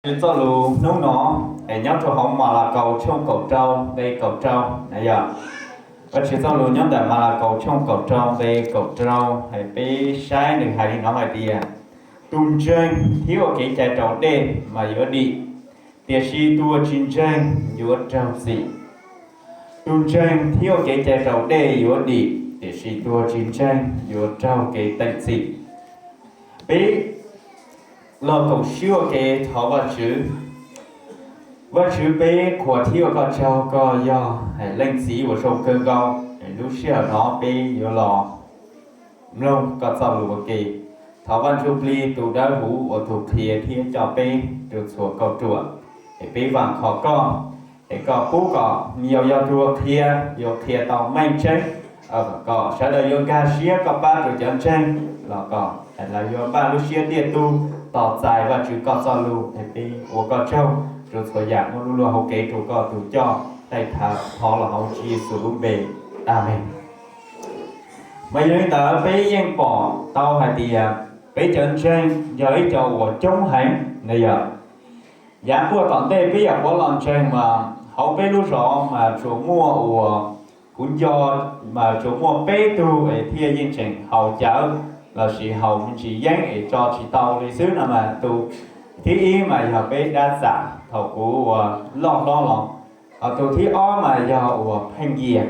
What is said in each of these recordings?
Tswv txoj lus hnub no es nyob rau hauv Malakaus tshooj kaum rau nqe kaum rau na yom. Vajtswv txoj lus nyob ntawm Malakaus tshooj kaum rau nqe kaum rau es peb saib nws hais li no hais tias, tus ntseeg thiab ua kev cai raus dej mas yuav dim, tiam sis tus uas tsis ntseeg yuav raug txim. Tus ntseeg thiab ua kev cai raus dej yuav dim, tiam sis tus uas tsis ntseeg yuav raug kev teem txim. Peb los koom siab ua ke thov Vajtswv. Vajtswv, peb qhuas thiab ua koj tsaug, koj yog Leej Txiv uas zoo kawg nkaus. Lub sij hawm no peb yuav los mloog koj txoj lus ua ke. Thov Vaj Ntsujplig tus dawb huv ua tus qhia thiab coj peb rau txhua kauj ruam, es peb vam khom koj, es koj pub kom yog, yog tus qhia yuav qhia tau meej tseeb, kom sawv daws yuav nkag siab, koj pab rau cov ntseeg los kom lawv yuav npaj lub siab tiaj tug tos txais Vajtswv koj txoj lus, es peb ua koj tsaug rau txhua yam, muab lub luag hauv kev rau koj tus coj, thov los hauv Tswv Yexus lub npe, Amees. Mas yog li ntawd peb yeej pom tau hais tias peb cov ntseeg yog ib co uas coob heev na yom. Yav npuaj tom ntej peb yam qhuav los ntseeg mas hauv peb lub zos mas tsuas muaj uas, kuv nco mas tsuas muaj peb tug es thiaj yeej tseem haus cawv lossis haus me ntsis yeeb es tso tsis tau li xwb no mas tus thib ib mas yog peb dab txam thaum kuv uas loj hlob los, ho tus thib ob mas yog uas Pheej Yias,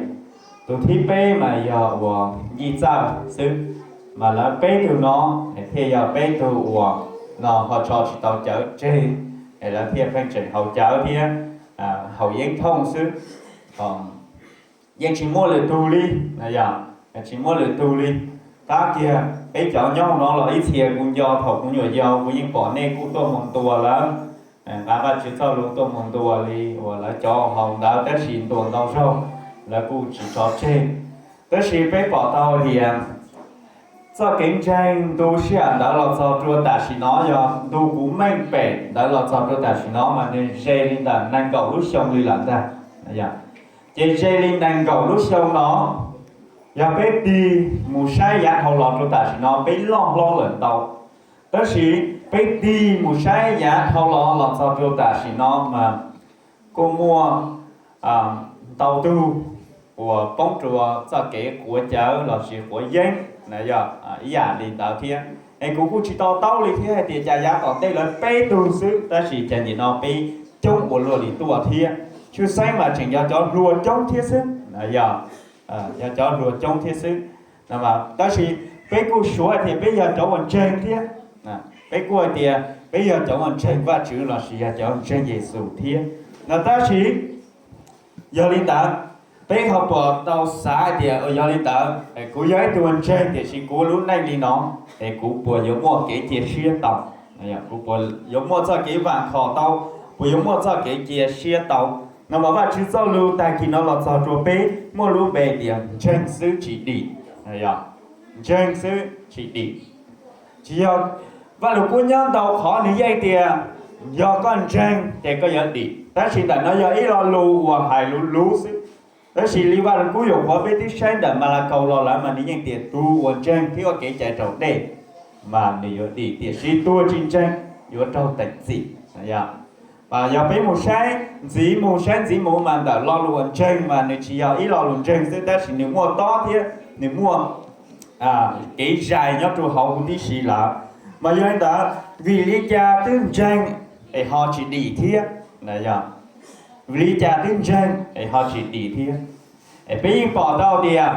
tus thib peb mas yog uas Yij Txawj xwb. Mas lawv peb tug no thiaj yog peb tug uas no ho tso tsis tau cawv tseg, es lawv thiaj pheej tseem haus cawv thiab haus yeeb thooj xwb. Yeej tsis muaj lwm tug li, yog tsis muaj lwm tug li. Tab kiag peb cov nyob no los ib txhia kuv nco thaum kuv nyuam yaus kuv yeej pom nej kuj tuaj mus ntuas lawv, nqa Vajtswv txoj lus tuaj mus ntuas li uas lawv cov haus ntawd, tab sis ntuas ntau zaug lawv kuj tsis tso tseg. Tab sis peb pom tau tias txoj kev ntseeg ntu sij hawm ntawd los txog rau tam sim no, yog ntu kuv meej pem ntawd los txog rau tam sim no mas nws ze li ntawm nees nkaum lub xyoo li lawm ntag. Ces ze li nees nkaum lub xyoo no, yog peb tig mus saib yav dhau los rau tam sim no peb loj hlob lawm ntau. Tab sis peb tig mus saib yav dhau los los txog rau tam sim no mas kuj muaj ntau tug uas poob rau txoj kev quav cawv lossis quav yeeb na, yog ib yam li ntawd thiab. Es kuv kuj tsis to taub li thiab hais tias cas yav tom ntej lawv peb tug xwb tab sis cas nim no peb coob ua luaj li tuaj thiab. Tshwj xeeb mas tseem yog cov hluas coob thiab xwb, yog, yog cov hluas coob thiab xwb. Tab sis peb kuj suav hais tias peb yog cov uas ntseeg thiab. Peb kuj hais tias peb yog cov uas ntseeg Vajtswv lossis yog cov ntseeg Yexus thiab no. Tab sis yog li ntawd, peb ho puas tau xav hais tias yog li ntawd kuv yog ib tug uas ntseeg tiam sis kuv ua lub neej li no, es kuv puas yuav muaj kev cia siab tau? Kuv puas yuav muaj txoj kev vam khom tau? Puas yuav muaj txoj kev cia siab tau? No mas Vajtswv txoj lus tag kis no los txog rau peb muaj lub npe tias ntseeg xwb tsis dim. Ntseeg xwb tsis dim. Tsis yog, Vaj Lug Kub nyob ntau qhov nws yeej tias yog koj ntseeg ces koj yuav dim, tab sis ntawm no yog ib lo lus uas hais luv luv xwb. Tab sis li Vaj Lug Kub nyuam qhuav peb twb saib ntawm Malakaus los lawm mas nws yeej tias tus uas ntseeg thiab ua kev cai raus dej mas nws yuav dim, tiam sis tus uas tsis ntseeg yuav raug teem txim. Mas yog peb mus saib ntxiv mus saib ntxiv mus mas ntawm lo lus uas ntseeg mas nws tsis yog ib lo lus ntseeg xwb tab sis nws muaj tob thiab nws muaj kev zais nyob rau hauv huv tib si lawm. Mas yog li ntawd, vim li cas twb ntseeg es ho tsis dim thiab? Vim li cas twb ntseeg es ho tsis dim thiab? Es peb yeej pom tau tias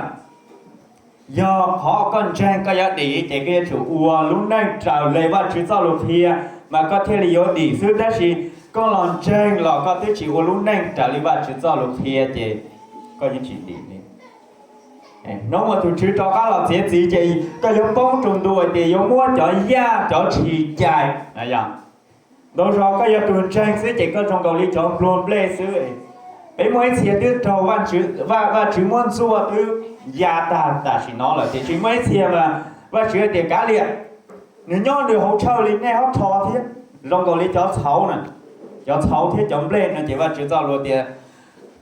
yog qhov koj ntseeg koj yuav dim ces koj yuav tsum ua lub neej raws li Vajtswv txoj lus qhia mas koj thiaj li yuav dim xwb, tab sis koj los ntseeg los koj twb tsis ua lub neej raws li Vajtswv txoj lus qhia ces koj yeej tsis dim li. Hnub uas tus Tswv rov qab los txiav txim ces koj yuav poob rau ntu hais tias yuav muab cov yaj cov tshis cais. Ntau zaus koj yog tus ntseeg xwb ces koj zoo nkaus li cov npluag nplej xwb. Peb muaj ib txhia twb raug Vajtswv muab ntxuaj twb ya tag tam sim no lawm, tiam sis muaj ib txhia mas Vajtswv tias kav liam, nws nyob nws hauv tshawj li nej ho rho thiab. Zoo nkaus li cov txhauv na, cov txhauv thiab cov nplej no ces Vajtswv txoj lus tias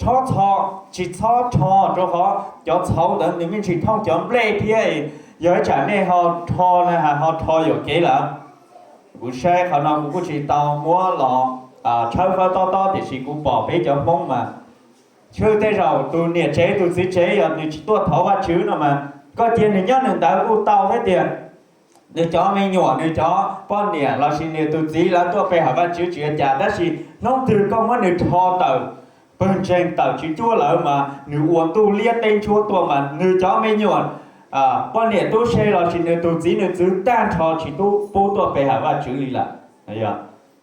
rho txho, tsis txhob rho, rau qhov cov txhauv ntawd nws me ntsis thooj cov nplej thiab, yog ib tsam nej ho rho na ho rho yuam kev lawm. Kuv saib qhov no kuv kuj tsis tau muab los tshawb fawb tob tob, tiam sis kuv pom peb cov Hmoob mas, tshwj tej zaum tus niam tsev tus txiv tsev yog nws tsis tuaj thov Vajtswv no mas, koj cia nws nyob nws ntawd kuj tau thiab tiag. Nws cov me nyuam, nws cov poj niam lossis nws tus txiv lawv tuaj pe hawm Vajtswv tsis ua cas, tab sis hnub twg koj muab nws rho tawm pawg ntseeg tawm tswv cuab lawm mas nws ua ntuj liab teb ntsuab tuaj mas nws cov me nyuam, poj niam tub se lossis nws tus txiv nws txwv tag nrho tsis tub pub tuaj pe hawm Vajtswv li lawm.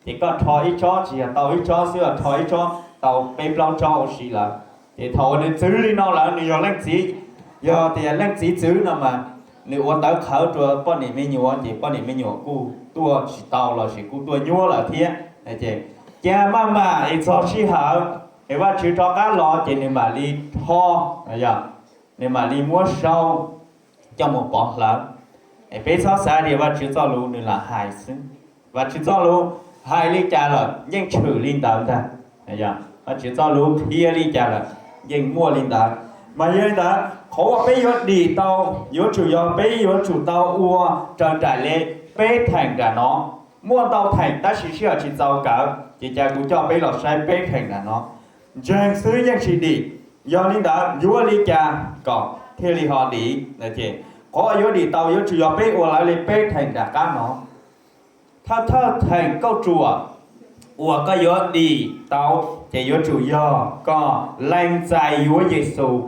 Ces koj rho ib tsob tsis yog tau ib tsob xwb, rho ib tsob tau peb plaub tsob ua si lawm. Ces thaum uas nws txwv li no lawm, nws yog leej txiv, yog tias leej txiv txwv no mas, nws ua tawv qhawv rau poj niam me nyuam ces poj niam me nyuam kuj tuaj tsis tau lossis kuj tuaj nyuab lawm thiab. Ces cia maj mam es txog sij hawm es Vajtswv rov qab los ces nws mam li rho, nws mam li muab sau coj mus pov hlawv. Es peb txhob xav tias Vajtswv txoj lus nws lam hais xwb. Vajtswv txoj lus hais li cas lawm yeej tshwm li ntawd ntag. Vajtswv txoj lus qhia li cas lawm yeej muaj li ntawd. Mas yog li ntawd qhov uas peb yuav dim tau, yuav tsum yog peb yuav tsum tau ua raws nraim li peb theem nram no. Muaj ntau theem tab sis sij hawm tsis txaus kawg ces cas kuv coj peb los saib peb theem nram no. Ntseeg xwb yeej tsis dim. Yog li ntawd yuav li cas kom thiaj li ho dim? Qhov uas yuav dim tau yuav tsum yog peb ua lawv li peb theem nram qab no. Thawj thawj theem kauj ruam uas koj yuav dim tau ces yuav tsum yog koj lees txais yuav Yexus.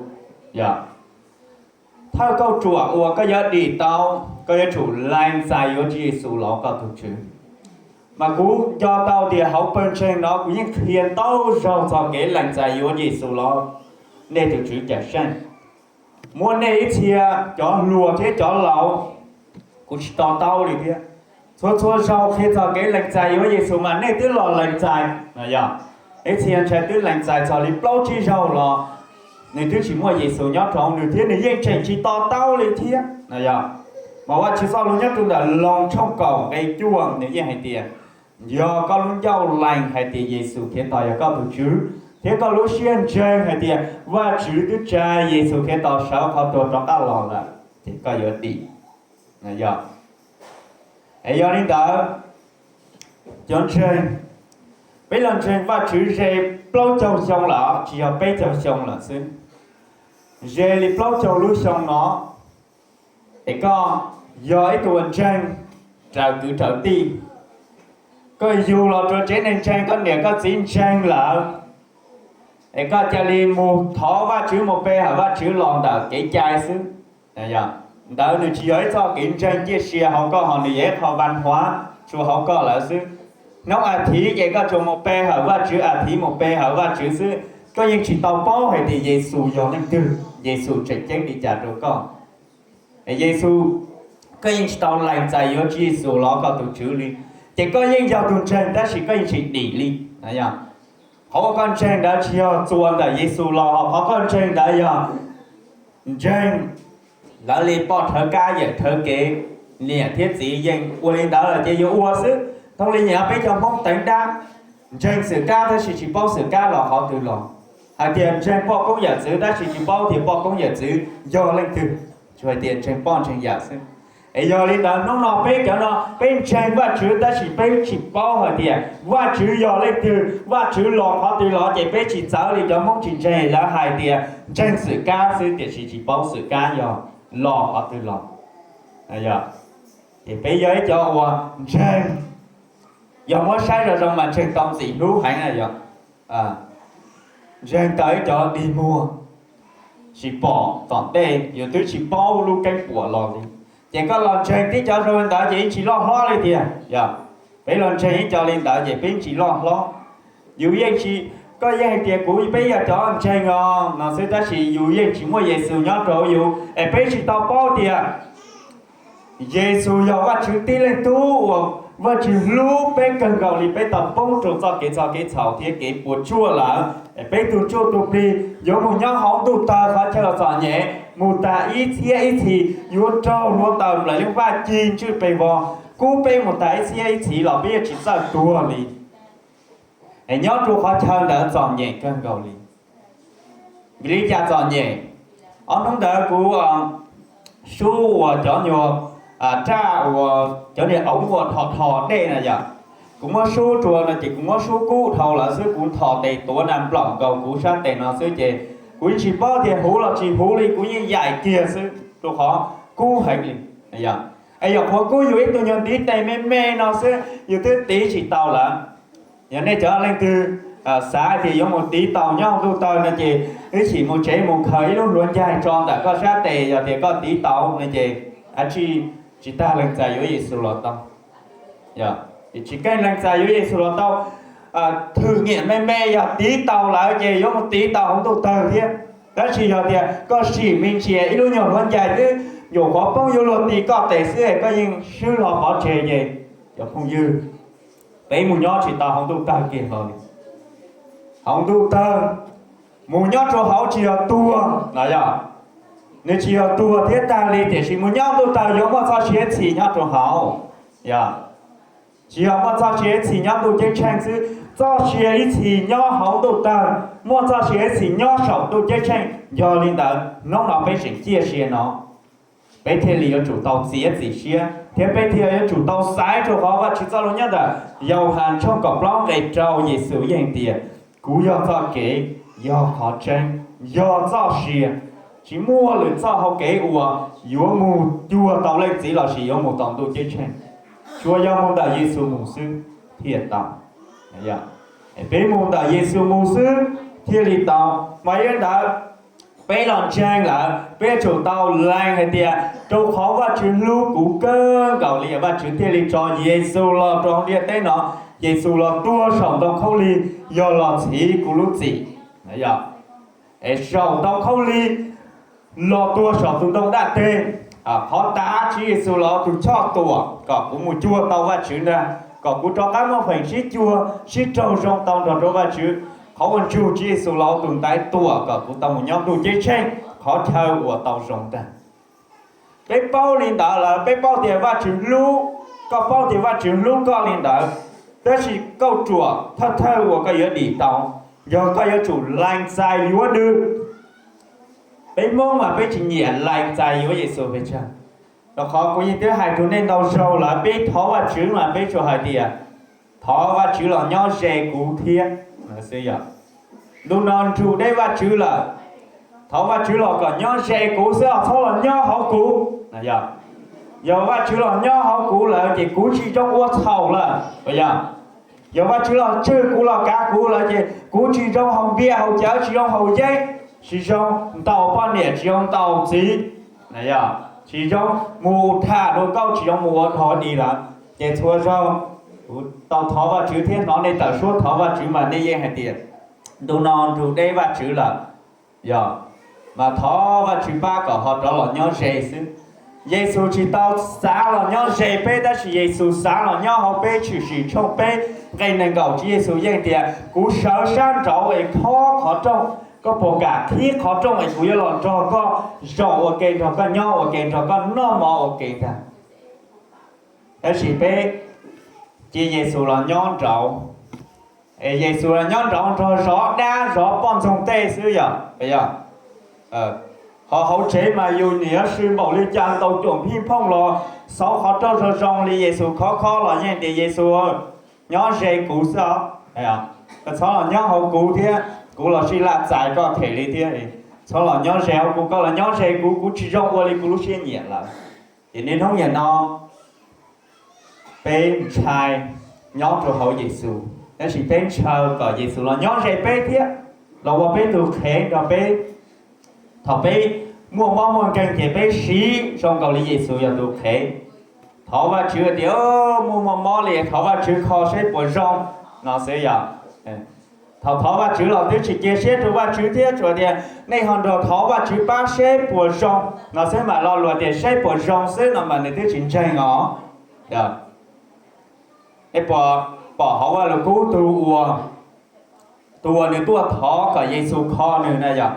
Yog thawj kauj ruam uas koj yuav dim tau, koj yuav tsum lees txais yuav Tswv Yexus los koj tus Tswv. Mas kuv nco tau tias hauv pawg ntseeg no kuv yeej qhia ntau zaug txog kev lees txais yuav Yexus los nej tus Tswv Cawmseej. Muab nej ib txhia cov hluas thiab cov laus, kuv tsis to taub li thiab. Txhua txhua zaug qhia txog kev lees txais yuav Yexus mas nej twb los lees txais no yog. Ib txhia ntshai twb lees txais txog li plaub tsib zaug los nws twb tsis muaj Yexus nyob rau hauv nws thiab nws yeej tseem tsis to taub li thiab no yog. Mas Vajtswv txoj lus nyob rau ntawm Loos tshooj kaum nqe cuaj nws yeej hais tias, yog koj lub ncauj lees hais tias Yexus Khetos yog koj tus Tswv, thiab koj lub siab ntseeg hais tias Vajtswv twb tsa Yexus Khetos sawv qhov tuag rov qab los lawm, ces koj yuav dim. Yog, es yog li ntawd, cov ntseeg, peb los ntseeg Vajtswv ze plaub caug xyoo lawm, tsis yog peb caug xyoo lawm xwb, ze li plaub caug lub xyoo no, es koj yog ib tug uas ntseeg raws kwv raws tij, koj yug los rau tsev neeg ntseeg, koj niam koj txiv ntseeg lawm, es koj cia li mus thov Vajtswv mus pe hawm Vajtswv los ntawm kev cai xwb. Ntawd nws tsis yog ib txoj kev ntseeg ciaj sia hauv koj, ho nws yog ib qho vas huav tsuas hauv koj lawm xwb. Hnub a thiv ces koj tsuas mus pe hawm Vajtswv, a thiv mus pe hawm Vajtswv xwb, koj yeej tsis tau paub hais tias Yexus yog leej twg, Yexus tseem ceeb li cas rau koj. Yexus, koj yeej tsis tau lees txais yuav Tswv Yexus los koj tus Tswv li, ces koj yeej yog tus ntseeg tab sis koj yeej tsis dim li. Qhov uas koj ntseeg ntawd tsis yog txuas ntawm Yexus los, qhov koj ntseeg ntawd yog ntseeg lawv li poj rhawv kab yawm rhawv kev, niam thiab txiv yeej ua li ntawd lawm ces yuav ua xwb. Thoob li nyiam peb cov Hmoob teev dab, ntseeg xwm kab tab sis tsis paub xwm kab los qhov twg los. Hais tias ntseeg poj koob yawm txwv tab sis tsis paub tias poj koob yawm txwv yog leej twg, tsuas hais tias ntseeg poj ntseeg yawm xwb. Es yog li ntawd hnub no peb cov no peb ntseeg Vajtswv tab sis peb tsis paub hais tias Vajtswv yog leej twg, Vajtswv los qhov twg los ces peb tsis txawv li cov Hmoob tsis ntseeg, lawv hais tias ntseeg xwm kab xwb tiam sis tsis paub xwm kab yog los qhov twg los. Ces peb yog ib cov uas ntseeg, yog muab saib zoo zoo mas ntseeg tau ntxim hlub heev na yog. Ntseeg tau ib cov dig muag, tsis pom tom ntej, yus twb tsis paub lub keeb puam los li. Ces koj los ntseeg tib cov zoo li ntawd ces yeej tsis loj hlob li tiag. Yog peb los ntseeg ib co li ntawd ces peb tsis loj hlob. Yus yeej tsis, koj yeej hais tias kuv peb yog cov ntseeg os no xwb tab sis yus yeej tsis muaj Yexus nyob rau yus es peb tsis tau paub tias Yexus yog Vajtswv tib leeg tub uas Vajtswv hlub peb kawg nkaus li, peb tau poob rau txoj kev txog kev txhaum thiab kev puas tsuaj lawm. Peb tus ntsuj tus plig yuav mus nyob hauv ntuj tawg qhov chaw txom nyem mus tas ib txhiab ib txhis, yuav raug hluav taws nplaim yeej vaj ci ntswj pes vog kub peb mus tas ib txhiab ib txhis los peb yeej tsis txawj tuag li. Es nyob rau qhov chaw ntawd txom nyem kawg nkaus li. Vim li cas txom nyem? Ob hnub ntawd kuv sub uas cov nyuag raj uas cov niag oov uas dhos dhos dej na yom. Kuv muab sub rua no ces kuv muab sub kub dhau lawm xwb, kuv nthos tes tuav na nplaum nkaus kuv sab tes no xwb ces kuv yeej tsis paub tias huv los tsis huv li, kuv yeej yaim kiag xwb rau qhov kub heev li. Es yog qhuav kub yus ib tug nyuag ntiv tes me me no xwb yus twb tiv tsis tau lawm. Yog nej cov leej twg xav tias yuav mus tiv tau nyob hauv ntuj tawg no ces wb chim mus tsev mus khaws ib lub hluav ncaig tso ntawm koj sab tes, yog tias koj tiv tau no ces a tsis, tsis tag lees txais yuav Yexus los tau. Tsis keej lees txais yuav Yexus los tau. Thwm nyiam me me yog tiv tau lawm ces yuav mus tiv tau hauv ntuj tawg thiab. Tab sis yog tias koj sim me ntsis ib lub nyuag hluav ncaig twb nyuam qhuav poob yuav luag ti koj tes xwb koj yeej swb hlo pov tseg ces cov phooj ywg, peb mus nyob tsis tau hauv ntuj tawg kiag hlo li. Hauv ntuj tawg mus nyob rau hauv tsis yog tuag no yog, nws tsis yog tuag thiab tag li, tiam sis mus nyob ntuj tawg yuav muaj txoj sia ib txhis nyob rau hauv. Yog, tsis yog muaj txoj sia ib txhis nyob ntuj ceeb tsheej xwb, txoj sia ib txhis nyob hauv ntuj tawg, muaj txoj sia ib txhis nyob saum ntuj ceeb tsheej. Yog li ntawd hnub no peb tseem ciaj sia no, peb thiaj li yuav tsum tau txiav txim siab thiab peb thiaj yuav tsum tau xaiv, rau qhov Vajtswv txoj lus nyob ntawm Yauhas tshooj kaum plaub nqe rau, Yexus yeej tias, kuv yog txoj kev, yog qhov tseeb, yog txoj sia, tsis muaj lwm txoj hau kev uas yuav mus cuag tau Leej Txiv lossis yuav mus tau ntuj ceeb tsheej, tsuas yog mus ntawm Yexus mus xwb thiaj tau. Peb mus ntawm Yexus mus xwb thiaj li tau. Mas yog li ntawd, peb los ntseeg lawm peb yuav tsum tau lees hais tias rau qhov Vajtswv hlub kuv kawg nkaus li, Vajtswv thiaj li tso Yexus los rau hauv ntiaj teb no. Yexus los tuag saum ntoo khaub lig yog los txhiv kuv lub txim. Yog, es saum ntoo khaub lig los tuag saum tus ntoo daj teg. Qhov tav Tswv Yexus los ua tus choj tuam kom kuv mus cuag tau Vajtswv ntag, kom kuv rov qab muaj feem sib cuag sib raug zoo tau nrog rau Vajtswv. Qhov uas ntsug Tswv Yexus los ua tus ntaiv tuam kom kuv tau mus nyob ntuj ceeb tsheej qhov chaw uas tau zoo ntag. Peb paub li ntawd lawm, peb paub tias Vajtswv hlub, koj paub tias Vajtswv hlub koj li ntawd, tab sis kauj ruam thawj thawj uas koj yuav dim tau yog koj yuav tsum lees txais yuav nws. Peb Hmoob mas peb tsis nyiam lees txais yuav Yexus pes tsawg, rau qhov kuv yeej twb hais rau nej ntau zaug lawm, peb thov Vajtswv mas peb tsuas hais tias thov Vajtswv los nyob ze kuv thiab xwb. Yog, ntu no nrug deb Vajtswv lawm, thov Vajtswv los kom nyob ze kuv xwb os, txhob los nyob hauv kuv. Yog, yog Vajtswv los nyob hauv kuv lawm ces kuv tsis zoo ua txhaum lawm. Yog, yog Vajtswv los tswj kuv los kav kuv lawm ces kuv tsis zoo haus npias haus cawv, tsis zoo haus yeeb, tsis zoo ntaus poj niam, tsis zoo ntaus txiv, tsis zoo mus tham dua nkauj, tsis zoo mus ua dog ua dig lawm. Ces txhua zaug kuv tau thov Vajtswv thiab hnov nej tawm suab thov Vajtswv mas nej yeej hais tias ntu no nrug deb Vajtswv lawm. Yog, mas thov Vajtswv pab kom ho rov los nyob ze xwb. Yexus tsis tau xav los nyob ze peb, tab sis Yexus xav los nyob hauv peb. Tshwm Sim tshooj peb nqe nees nkaum, Tswv Yexus yeej tias kuv sawv sab nraud es khob qhov rooj, koj puas kam qhib qhov rooj es kuv yuav los nrog koj zaum ua ke, nrog koj nyob ua ke, nrog koj noj mov ua ke ntag. Tab sis peb cia Yexus los nyob nraud, es Yexus los nyob nraud nrog zov dab zov poj ntxoog tej xwb yog, yog. Ho hauv tsev mas yus nim yuav sw npaum li cas, ntaus cuam phij phooj los xauv qhov rooj zoo zoo li Yexus khov kho los yeej tias Yexus nyob ze kuv xwb os. Koj txhob los nyob hauv kuv thiab, kuv los sij laj txais koj them li thiab. Txhob los nyob ze hauv kuv, koj los nyob ze kuv, kuv tsis zoo ua li kuv lub siab nyiam lawm. Ces niaj hnub niaj no peb ntshai nyob rau hauv Yexus, tab sis peb ntshaw kom Yexus los nyob ze peb thiab, los ua peb tus qhev nrog peb. Thaum peb muaj mob muaj nkeeg ces peb siv zoo nkaus li Yexus yog tus qhev. Thov Vajtswv tias muaj muaj mob li, thov Vajtswv kho saib puas zoo no xwb yog. Thaum thov Vajtswv los twb tsis cia siab rau Vajtswv thiab, tsuas tias nej ho nrog thov Vajtswv pab saib puas zoo no xwb, mas lo lus tias saib puas zoo xwb no mas nws twb tsis ntseeg os. Nej puas pom hauv Vaj Lug Kub tus uas, tus uas nws tuaj thov kom Yexus kho nws na yog,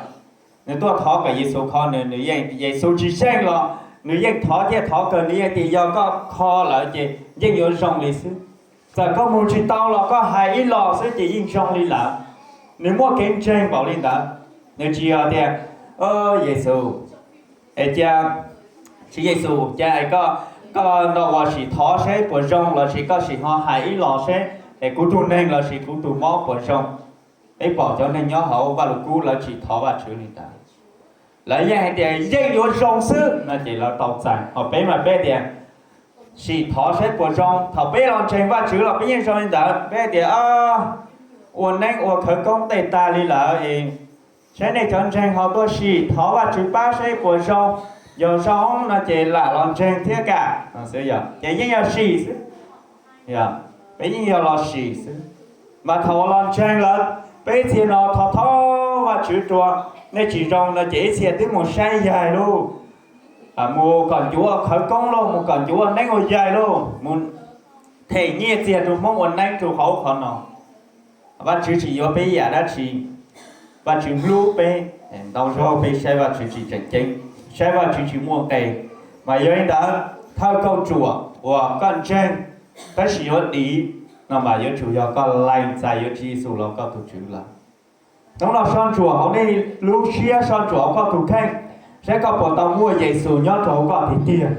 nws tuaj thov kom Yexus kho nws, nws yeej, Yexus tsis xyeej los nws yeej thov thiaj thov kawg, nws yeej tias yog koj kho lawm ces yeej yuav zoo li xwb. Txawm koj mus tsis tau los koj hais ib los xwb ces yeej zoo li lawm. Nws muaj kev ntseeg npaum li ntawd. Nws tsis yog tias, Yexus, es cia, Tswv Yexus, cia es koj Koj nto uas sim thov seb puas zoo lossis koj sim ho hais ib los seb es kuv tug neeg lossis kuv tug mob puas zoo. Peb pom cov neeg nyob hauv Vajluskub lawv tsis thov Vajtswv li ntawd. Lawv yeej hais tias yeej yuav zoo xwb no ces lawv tau txais. Ho peb mas peb tias sim thov saib puas zoo. Thaum peb los ntseeg Vajtswv los peb yeej zoo li ntawd. Peb tias ua neeb ua khawv koob tej tag li lawm es saib nej cov ntseeg ho tuaj sim thov Vajtswv pab saib puas zoo. Yog zoo no ces lam los ntseeg thiab kam. Ces yeej yog sim xwb. Peb yeej yog los sim xwb. Mas thaum los ntseeg lawm, peb txhia no thov thov Vajtswv rua, nej tsis zoo no ces ib txhia twb mus saib yaig lauj, mus kom ncuav khawv koob lauj, mus kom ncuav neeb ua yaig lauj, mus them nyiaj txiag rau Hmoob ua neeb rau hauv qhov no. Vajtswv tsis yuav peb yam dab tsi. Vajtswv hlub peb, ntau zaug peb saib Vajtswv tsis tseem ceeb, saib Vajtswv tsis muaj nqe. Mas yog li ntawd, thawj kauj ruam uas koj ntseeg tab sis yuav dim no mas yuav tsum yog koj lees txais yuav Tswv Yexus los koj tus Tswv lawm. Hnub no soj ntsuam hauv nej lub siab, soj ntsuam hauv koj tus kheej, saib koj puas tau muaj Yexus nyob rau hauv koj tiag tiag,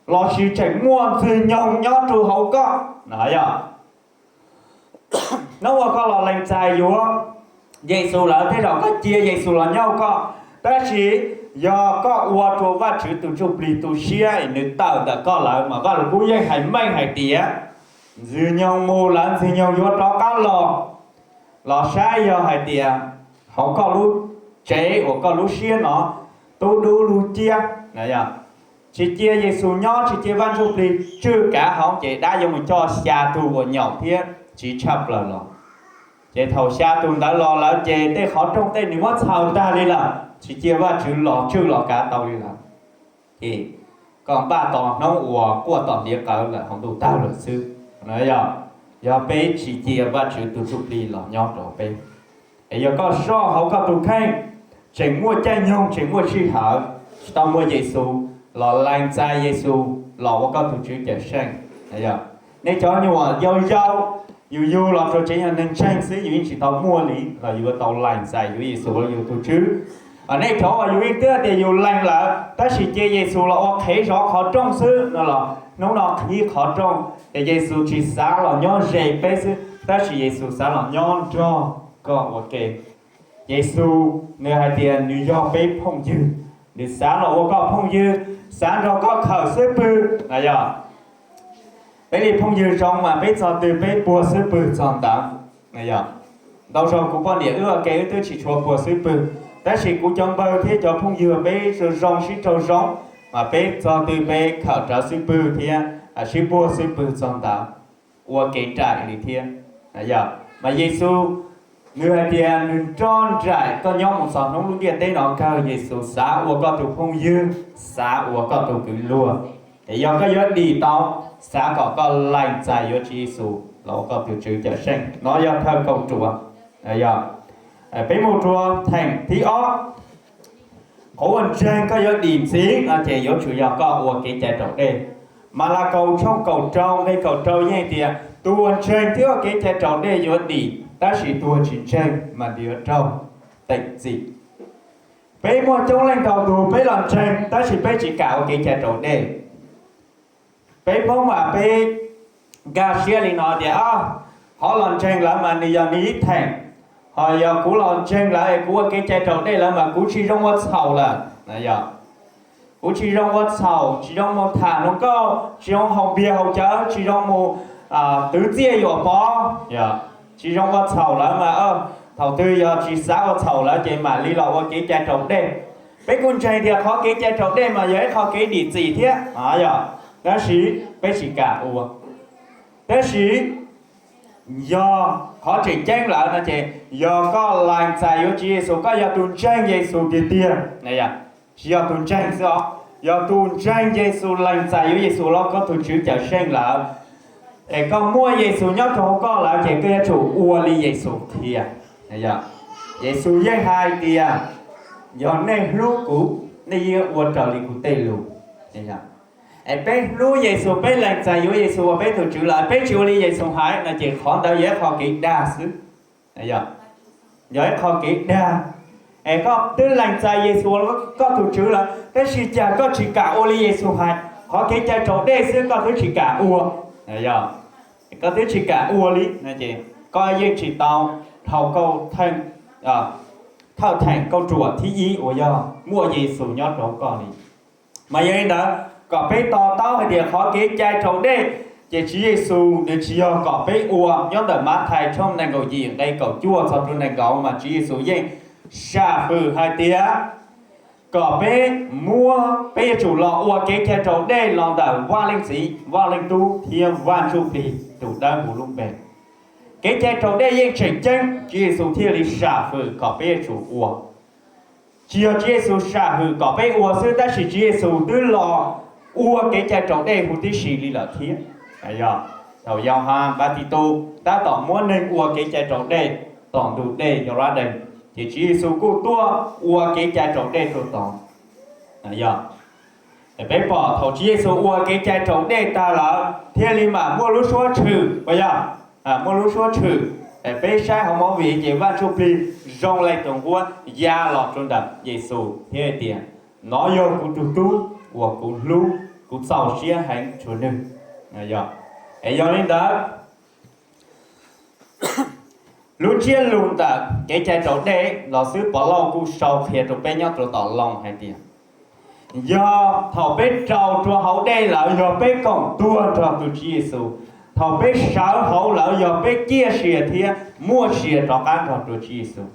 lossis tseem muaj ntxwg nyoog nyob rau hauv koj no yog. Hnub uas koj los lees txais yuav Yexus lawm, tej zaum koj cia Yexus los nyob hauv koj, tab sis yog koj ua rau Vajtswv tus Ntsuj Plig tu siab es nws tawm ntawm koj lawm mas Vajluskub yeej hais meej hais tias ntxwg nyoog mus lawm ntxwg nyoog yuav rov qab los. Los saib yog hais tias hauv koj lub tsev uas koj lub siab no tub dub lug ciab, tsis cia Yexus nyob, tsis cia Vaj Ntsuj Plig tswj kav hauv ces dab yuav mus coj xya tug uas nyaum thiab tsiv tshaj plaws los. Ces thaum xya tus ntawd los lawm ces tej qhov rooj tej nws muab txhaws tag li lawm, tsis cia Vajtswv los tswj los kav tau li lawm. Ces koj npaj tos hnub uas quaj tom hliav qawv lawm hauv ntuj tawg lawm xwb. Yog, yog peb tsis cia Vajtswv tus Ntsuj Plig los nyob rau peb, es yog koj soj hauv koj tus kheej, tseem muaj caij nyoog tseem muaj sij hawm, tsis tau muaj Yexus, los lees txais Yexus los ua koj tus Tswv Cawmseej. Nej cov nyuam yau yau, yus yug los rau tsev yog neeg ntseeg xwb yus yeej tsis tau muaj li los yus yuav tau lees txais yuav Yexus ua yus tus Tswv. Nej cov uas yus yeej twb tias yus lees lawm tab sis cia Yexus los ua qhev zov qhov rooj xwb no los hnub no qhib qhov rooj, ces Yexus tsis xav los nyob ze peb xwb tab sis Yexus xav los nyob nrog koj ua ke. Yexus nws hais tias nws yog peb phooj ywg, nws xav los ua koj phooj ywg, xav nrog koj khawm xub pwg no yog. Peb li phooj ywg zoo mas peb txog twg peb puag xub pwg txog ntawd. Ntau zaus kuv poj niam wb ua ke wb twb tsis tshua puag xub pwg, tab sis kuv cov npawg thiab cov phooj ywg peb zoo sib raug zoo, mas peb txog twg peb khawm rawv xub pwg thiab sib puag xub pwg txog ntawd, ua kev nraim li thiab. Mas Yexus nws hais tias nws nrog nraim koj nyob mus txog hnub lub ntiaj teb no kawg, Yexus xav ua koj tus phooj ywg, xav ua koj tus kwv luag. Es yog koj yuav dim tau, xav kom koj lees txais yuav Tswv Yexus los ua koj tus Tswv Cawmseej. No yog thawj kauj ruam. Peb mus rua theem thib ob. Qhov uas ntseeg koj yuav dim ntxiv no ces yuav tsum yog koj ua kev cai raus dej. Malakaus tshooj kaum rau nqe kaum rau yeej tias tus uas ntseeg thiab ua kev cai raus dej yuav dim, tab sis tus uas tsis ntseeg mas nws yuav raug teem txim. Peb muaj coob leej ntau tus peb los ntseeg tab sis peb tsis kam ua kev cai raus dej. Peb Hmoob mas peb nkag siab li no tias, qhov los ntseeg lawm mas nws yog nws ib theem, ho yog kuv los ntseeg lawm es kuv ua kev cai raus dej lawm mas kuv tsis zoo ua txhaum lawm. Kuv tsis zoo ua txhaum, tsis zoo mus tham hluas nkauj, tsis zoo haus npias haus cawv, tsis zoo mus twv txiaj yuam pov, tsis zoo ua txhaum lawm mas thaum twg yog tsis xav ua txhaum lawm ces mam li los ua kev cai raus dej. Peb kuj ntseeg tias qhov kev cai raus dej mas yog ib qho kev dim txim thiab, yog, tab sis peb tsis kam ua. Tab sis yog qhov tseem ceeb lawm no ces yog koj lees txais yuav Tswv Yexus, koj yog tus ntseeg Yexus tiag tiag, tsis yog tus ntseeg xwb os, yog tus ntseeg Yexus lees txais yuav Yexus los koj tus Tswv Cawmseej lawm, es koj muaj Yexus nyob rau hauv koj lawm ces koj yuav tsum ua li Yexus qhia. Yexus yeej hais tias, yog nej hlub kuv, nej yeej ua raws li kuv tej lus. Es peb hlub Yexus, peb lees txais yuav Yexus ua peb tus Tswv lawm, peb tsis ua li Yexus hais no ces qhov ntawd yog ib qho kev dag xwb. Yog ib qho kev dag. Es koj twb lees txais Yexus ua koj tus Tswv lawm tab sis cas koj tsis kam ua li Yexus hais? Qhov kev cai raus dej xwb koj twb tsis kam ua, koj twb tsis kam ua li, koj yeej tsis tau dhau thawj theem kauj ruam thib ib uas yog muaj Yexus nyob rau koj li. Mas yog li ntawd kom peb to taub hais tias qhov kev cai raus dej ces Tswv Yexus nws tsis yog kom peb ua. Nyob ntawm Mathais tshooj nees nkaum yim nqe kaum cuaj txog rau nees nkaum mas Tswv Yexus yeej sam fwm hais tias kom peb muab, peb yuav tsum los ua kev cai raus dej los ntawm Vaj Leej Txiv, Vaj Leej Tub thiab Vaj Ntsuj Plig tus dawb huv lub npe. Kev cai raus dej yeej tseem ceeb, Tswv Yexus thiaj li sam fwm kom peb yuav tsum ua. Tsis yog Tswv Yexus sam fwm kom peb ua xwb, tab sis Tswv Yexus twb los ua kev cai raus dej huv tib si li lawm thiab. Thaum Yauhas Npatitus tab tom muab neeg ua kev cai raus dej tom ntug dej Yauladees, ces Tswv Yexus kuj tuaj ua kev cai raus dej rau tod. Peb pom thaum Tswv Yexus ua kev cai raus dej tag lawm thiaj li mam muaj lub suab tshwm, puas yog? Muaj lub suab tshwm. Peb saib hauv movie ces Vaj Ntsuj Plig zoo li tus nquab ya los rau ntawm Yexus thiab hais tias, nov yog kuv tus tub uas kuv hlub, kuv txaus siab heev rau nws. Es yog li ntawd, lub ntsiab lus ntawm kev cai raus dej los xib hwb Pov Lauj kuj sau qhia rau peb nyob rau tom Loos hais tias, yog thaum peb raus rau hauv dej lawm yog peb koom tuag nrog tus Tswv Yexus, thaum peb sawv hauv lawm yog peb ciaj sia thiab muaj sia rov qab nrog rau Tswv Yexus.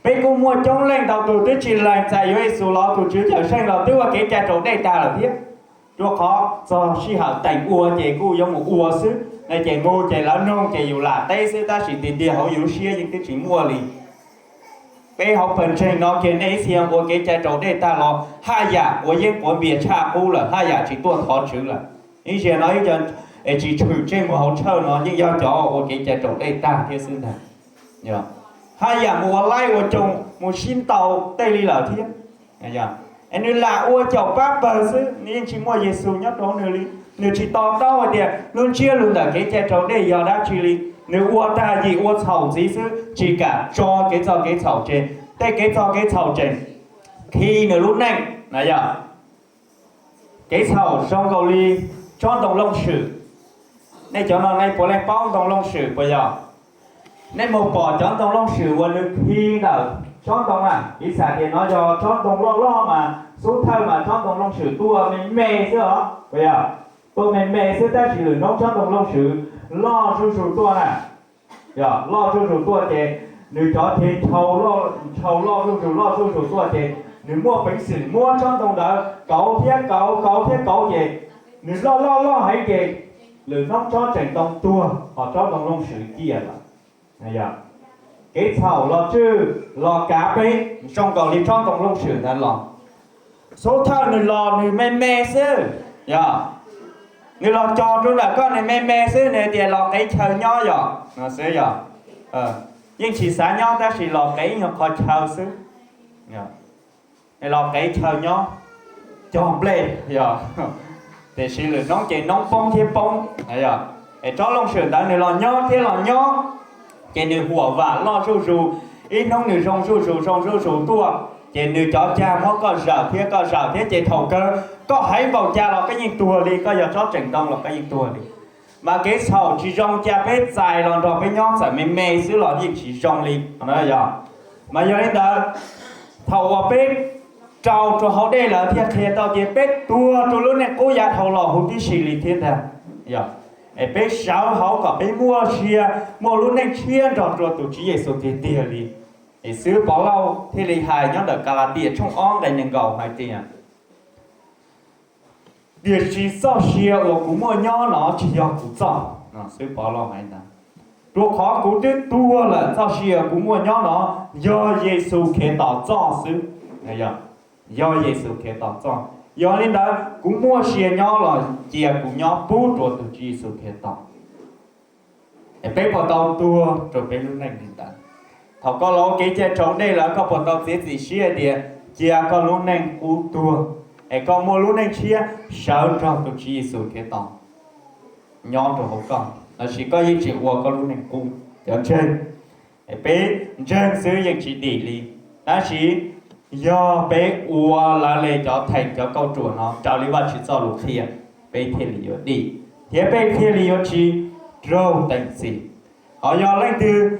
Peb kuj muaj coob leej ntau tus twb tsis lees txais yuav Yexus los tus Tswv Cawmseej los twb ua kev cai raus dej tag lawm thiab. Rua qhov txog sij hawm teem ua ces kuj yuav mus ua xwb, ces mus ces lawv noog ces yus lam teb xwb tab sis tiag tiag hauv yus lub siab yeej twb tsis muaj li. Peb hauv pawg ntseeg no kiag nej ib txhia ua kev cai raus dej tag los haj yam quav yeeb quav npias tshaj qub lawm, haj yam tsis tuaj thov Tswv lawm. Ib zaug no ib co es tsis tshwm tseg mus hauv tshawj no yeej yog cov ua kev cai raus dej tag thiab xwb ntag. Haj yam mus ua laib ua coos mus sib ntaus tej li lawm thiab. Es nws lam ua caum pab pawg xwb, nws yeej tsis muaj Yexus nyob rau nws li. Nws tsis to taub hais tias lub ntsiab lus ntawm kev cai raus dej yog dab tsi li. Nws ua tag yim ua txhaum ntxiv xwb, tsis kam tso kev txog kev txhaum tseg. Tej kev txog kev txhaum tseem khi nws lub neej na yom. Kev txhaum zoo nkaus li tsob ntoo looj swm. Nej cov no nej puav leej paub ntoo looj swm puas yog? Nej mus pom cov ntoo looj swm uas nws khi ntawm tsob ntoo na, piv xam tias no yog tsob ntoo loj loj mas xub thawj mas tsob ntoo looj swm tuaj me me xwb os, puas yog? Tuaj me me xwb tab sis lwm hnub tsob ntoo looj swm loj zuj zus tuaj na. Yog loj zuj zus tuaj ces nws cov cev ntshaus loj zuj zus loj zuj zus tuaj ces nws muaj peev xwm muab tsob ntoo ntawd kauv thiab kauv kauv thiab kauv ces nws loj loj loj heev ces lwm hnub tsob tseem ntoo tuag ho tsob ntoo looj swm ciaj lawm. Kev txhaum los tswj los kav peb zoo nkaus li tsob ntoo looj swm ntawd los. Xub thawj nws los nws me me xwb, yog nws los cog rau ntawm koj nws me me xwb nws tias los qev chaw nyob yom, no xwb yog. Yeej tsis xav nyob tab sis los qev ib nyuag qhov chaw xwb. Los qev chaw nyob, cog nplej yog, tiam sis lwm hnub ces noob poob thiab poob. Es tsob looj swm ntawd nws los nyob thiab los nyob, ces nws huam vam loj zuj zus, ib hnub nws zoo zuj zus zoo zuj zus tuaj, ces nws cov cag muab koj zawm thiab koj zawm thiab ces thaum kawg koj heev npaum cas los koj yeej tuag li, koj yog tsob tseem ntoo los koj yeej tuag li. Mas kev txhaum tsis zoo cas peb txais los nrog peb nyob txawm me me xwb los yeej tsis zoo li. Yog, mas yog li ntawd, thaum uas peb rau rau hauv dej lawm thiaj qhia tau tias peb tuag rau lub neej qub yav dhau los huv tib si li thiab ntag. Yog, es peb sawv hauv kom peb muaj sia, muaj lub neej tshiab nrog rau tus Tswv Yexus tiag tiag li. Es xib hwb Pov Lauj thiaj li hais nyob ntawm Kalatias tshooj ob nqe nees nkaum hais tias, tiam sis txoj sia uas kuv muaj nyob no tsis yog kuv txoj, xib hwb Pov Lauj hais ntawd. Rua qhov kuv twb tuag lawm, txoj sia kuv muaj nyob no yog Yexus Khetos txoj xwb. Yog Yexus Khetos txoj. Yog li ntawd kuv muaj sia nyob los cia kuv nyob pub rua tus Tswv Yexus Khetos. Es peb puas tau tuag rau peb lub neej li ntawd? Thaum koj los ua kev cai raus dej lawm koj puas tau txiav txim siab tias cia koj lub neej qub tuag, es koj muaj lub neej tshiab sawv nrog tus Tswv Yexus Khetos nyob rau hauv koj, lossis koj yeej tsis ua koj lub neej qub? Cov ntseeg, es peb ntseeg xwb yeej tsis dim li, tab sis Yog peb ua lawv li cov theem cov kauj ruam no raws li Vajtswv txoj lus qhia, peb thiaj li yuav dim, thiab peb thiaj li yuav tsis raug teem txim. Ho yog leej twg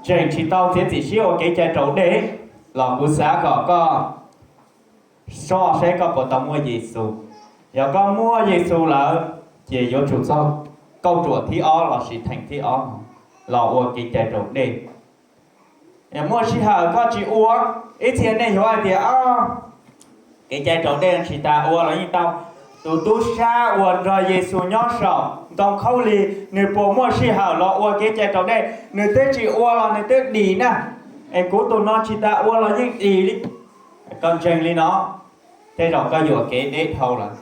tseem tsis tau txiav txim siab ua kev cai raus dej los kuv xav kom koj soj saib koj puas tau muaj Yexus. Yog koj muaj Yexus lawm, ces yuav tsum txog kauj ruam thib ob lossis theem thib ob los ua kev cai raus dej. Muaj sij hawm koj tsis ua, ib txhia nej yuav hais tias, kev cai raus dej tsis tas ua los yeej tau. Tus tub sab uas nrog Yexus nyob saum ntoo khaub lig, nws puas muaj sij hawm los ua kev cai raus dej? Nws twb tsis ua los nws twb dim na. Es kuv tus no tsis tas ua los yeej dim li. Koj ntseeg li no, tej zaum koj yuam kev deb dhau lawm.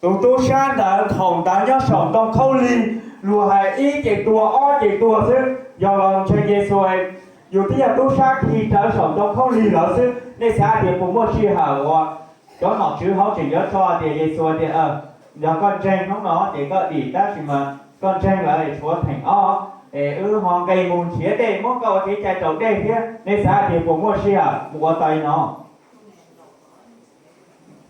Tus tub sab ntawd thaum ntawd nyob saum ntoo khaub lig, luag hais ib ces tuag ob ces tuag xwb. Yog los ntseeg Yexus, yus twb yog tub sab khi rawv saum ntoo khaub lig lawm xwb, nej xav tias puas muaj sij hawm uas cov nom tswv hauv tseem yuav tso tias Yexus tias, yog koj ntseeg hnub no ces koj dim, tab sis mas koj ntseeg lawm tshuav theem ob, es wb ho nqis mus nrhiav dej muab koj ua kev cai raus dej thiab. Nej xav tias puas muaj sij hawm mus ua tau li no?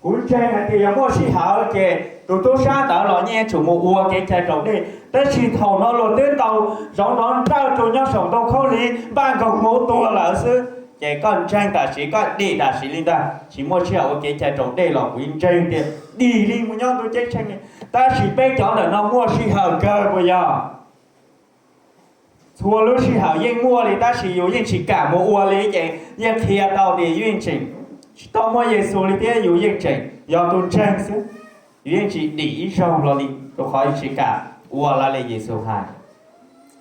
Kuv ntseeg hais tias yog muaj sij hawm ces tus tub sab ntawd los yeej yuav tsum mus ua kev cai raus dej, tab sis thaum no luag twb ntaus zov nrov nrawj rau nyob saum ntoo khaub lig, npaj nkaus mus tuag lawm xwb. Ces koj ntseeg tam sim, koj dim tam sim li ntag, tsis muaj sij hawm ua kev cai raus dej los kuv ntseeg tias dim li mus nyob ntuj ceeb tsheej li. Tab sis peb cov ntawm no muaj sij hawm kawg puas yog? Txhua lub sij hawm yeej muaj li tab sis yus yeej tsis kam mus ua li, ces yeej qhia tau tias yus yeej tseem tsis tau muaj Yexus li thiab, yus yeej tseem yog tus ntseeg xwb. Yus yeej tsis dim ib zaug los li, rau qhov yeej tsis kam ua li Yexus hais.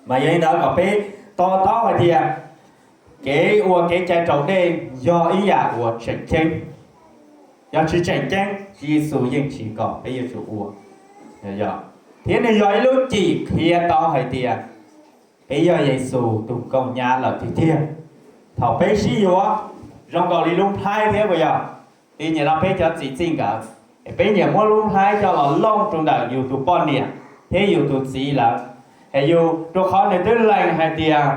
Mas yog li ntawd kom peb to taub hais tias kev ua kev cai raus dej yog ib yam uas tseem ceeb. Yog tsis tseem ceeb, Tswv Yexus yeej tsis kom peb yuav tsum ua. Thiab nws yog ib lub cim qhia tau hais tias peb yog Yexus tus nkauj nyab lawm tiag tiag. Thaum peb sib yuav, zoo nkaus li lub nplhaib thiab puas yog? Li nyiam no peb cov txiv txij nkawm, es peb nyiam muab lub nplhaib coj los looj rau ntawm yus tus poj niam thiab yus tus txiv lawm. Es yus, rau qhov nws twb lees hais tias,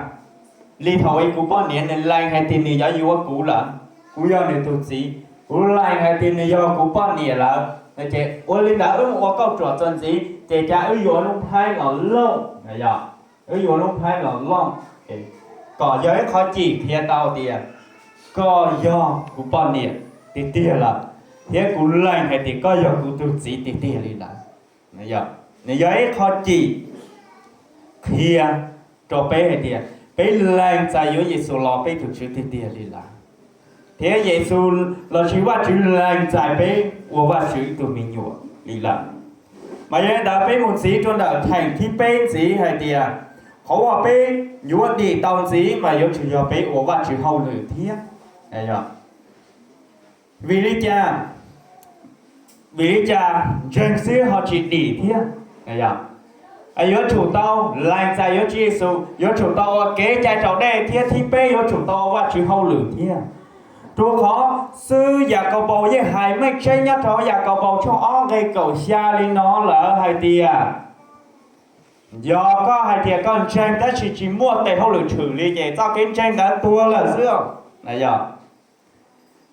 li thaum ub kuv poj niam nws lees hais tias nws yuav yuav kuv lawm, kuv yog nws tus txiv, kuv lees hais tias nws yog kuv poj niam lawm, ces ua li ntawd wb mus ua kauj ruam txuas ntxiv, ces cas wb yuav lub nplhaib los looj, wb yuav lub nplhaib los looj, kom yog ib qho cim qhia tau tias koj yog kuv poj niam tiag tiag lawm, thiab kuv lees hais tias koj yog kuv tus txiv tiag tiag li lawm. Nws yog ib qho cim qhia rau peb hais tias peb lees txais yuav Yexus los peb tus Tswv tiag tiag li lawm, thiab Yexus lossis Vajtswv lees txais peb ua Vajtswv ib tug me nyuam li lawm. Mas yog li ntawd peb mus ntxiv rau ntawm theem thib peb ntxiv hais tias qhov uas peb yuav dim tau ntxiv mas yuav tsum yog peb ua Vajtswv hauj lwm thiab. Vim li cas? Vim li cas ntseeg xwb ho tsis dim thiab? Yuav tsum tau lees txais yuav Tswv Yexus, yuav tsum tau ua kev cai raus dej thiab thib peb yuav tsum tau ua Vajtswv hauj lwm thiab. Rau qhov xib hwb Yakaunpaus yeej hais meej tseeb nyob rau Yakaunpaus tshooj ob nqe kaum xya li no lawm hais tias, yog koj hais tias koj ntseeg tab sis tsis muaj tes hauj lwm tshwm li ces txoj kev ntseeg ntawd tuag lawm xwb.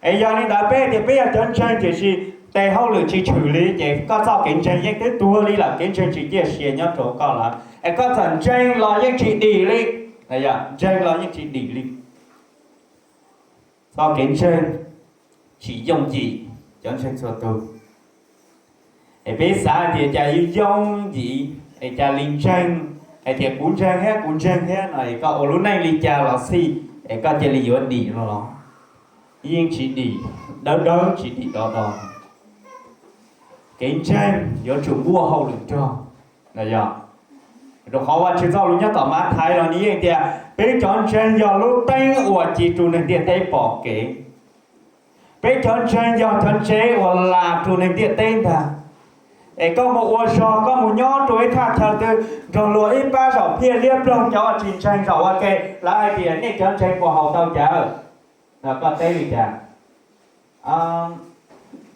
Es yog li ntawd peb hais tias peb yog cov ntseeg tiam sis tes hauj lwm tsis tshwm li ces koj txoj kev ntseeg yeej twb tuag li lawm, kev ntseeg tsis ciaj sia nyob rau koj lawm. Es koj txawm ntseeg los yeej tsis dim li, ntseeg los yeej tsis dim li. Txoj kev ntseeg tsis yooj yim, cov ntseeg txhua tus. Es peb xav hais tias cas yooj yim, es cas li ntseeg, hais tias kuv ntseeg thiab kuv ntseeg thiab no es koj ua lub neej li cas los xij es koj cia li yuav dim no los yeej tsis dim, dawb dawb tsis dim do do. Kev ntseeg yuav tsum muaj hauj lwm nrog. Rau qhov Vajtswv txoj lus nyob tom Mathais los nws yeej tias peb cov ntseeg yog lub teeb uas ci rau neeg ntiaj teb pom kev. Peb cov ntseeg yog cov ntsev uas las rau neeg ntiaj teb ntag. Es koj mus ua zog, koj mus nyob rau ib thaj chaw twg nrog luag ib pab zaum phiaj liab ploog, cov uas tsis ntseeg zaum ua ke, lawv hais tias nej cov ntseeg puas haus tau cawv? Koj teb li cas?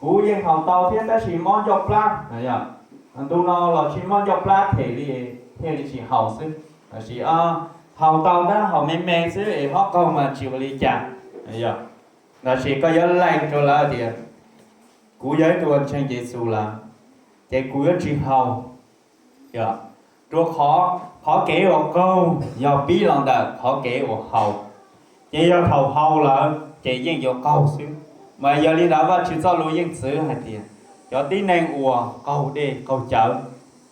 Kuv yeej haus tau thiab tab sis mob ncauj plab. Ntu no los tsis mob ncauj plab them li, thiaj li tsis haus xwb. Tab sis haus tau tab haus me me xwb es hlob qaug mas tsis ua li cas. Lossis koj yuav lees rau lawv tias, kuv yog ib tug uas ntseeg Yexus lawm, ces kuv yuav tsis haus. Rau qhov qhov kev uas qaug yog pib los ntawm qhov kev uas haus, ces yog thaum haus lawm ces yeej yuav qaug xwb. Mas yog li ntawd Vajtswv txoj lus yeej txwv hais tias cov tib neeg uas qaug dej qaug cawv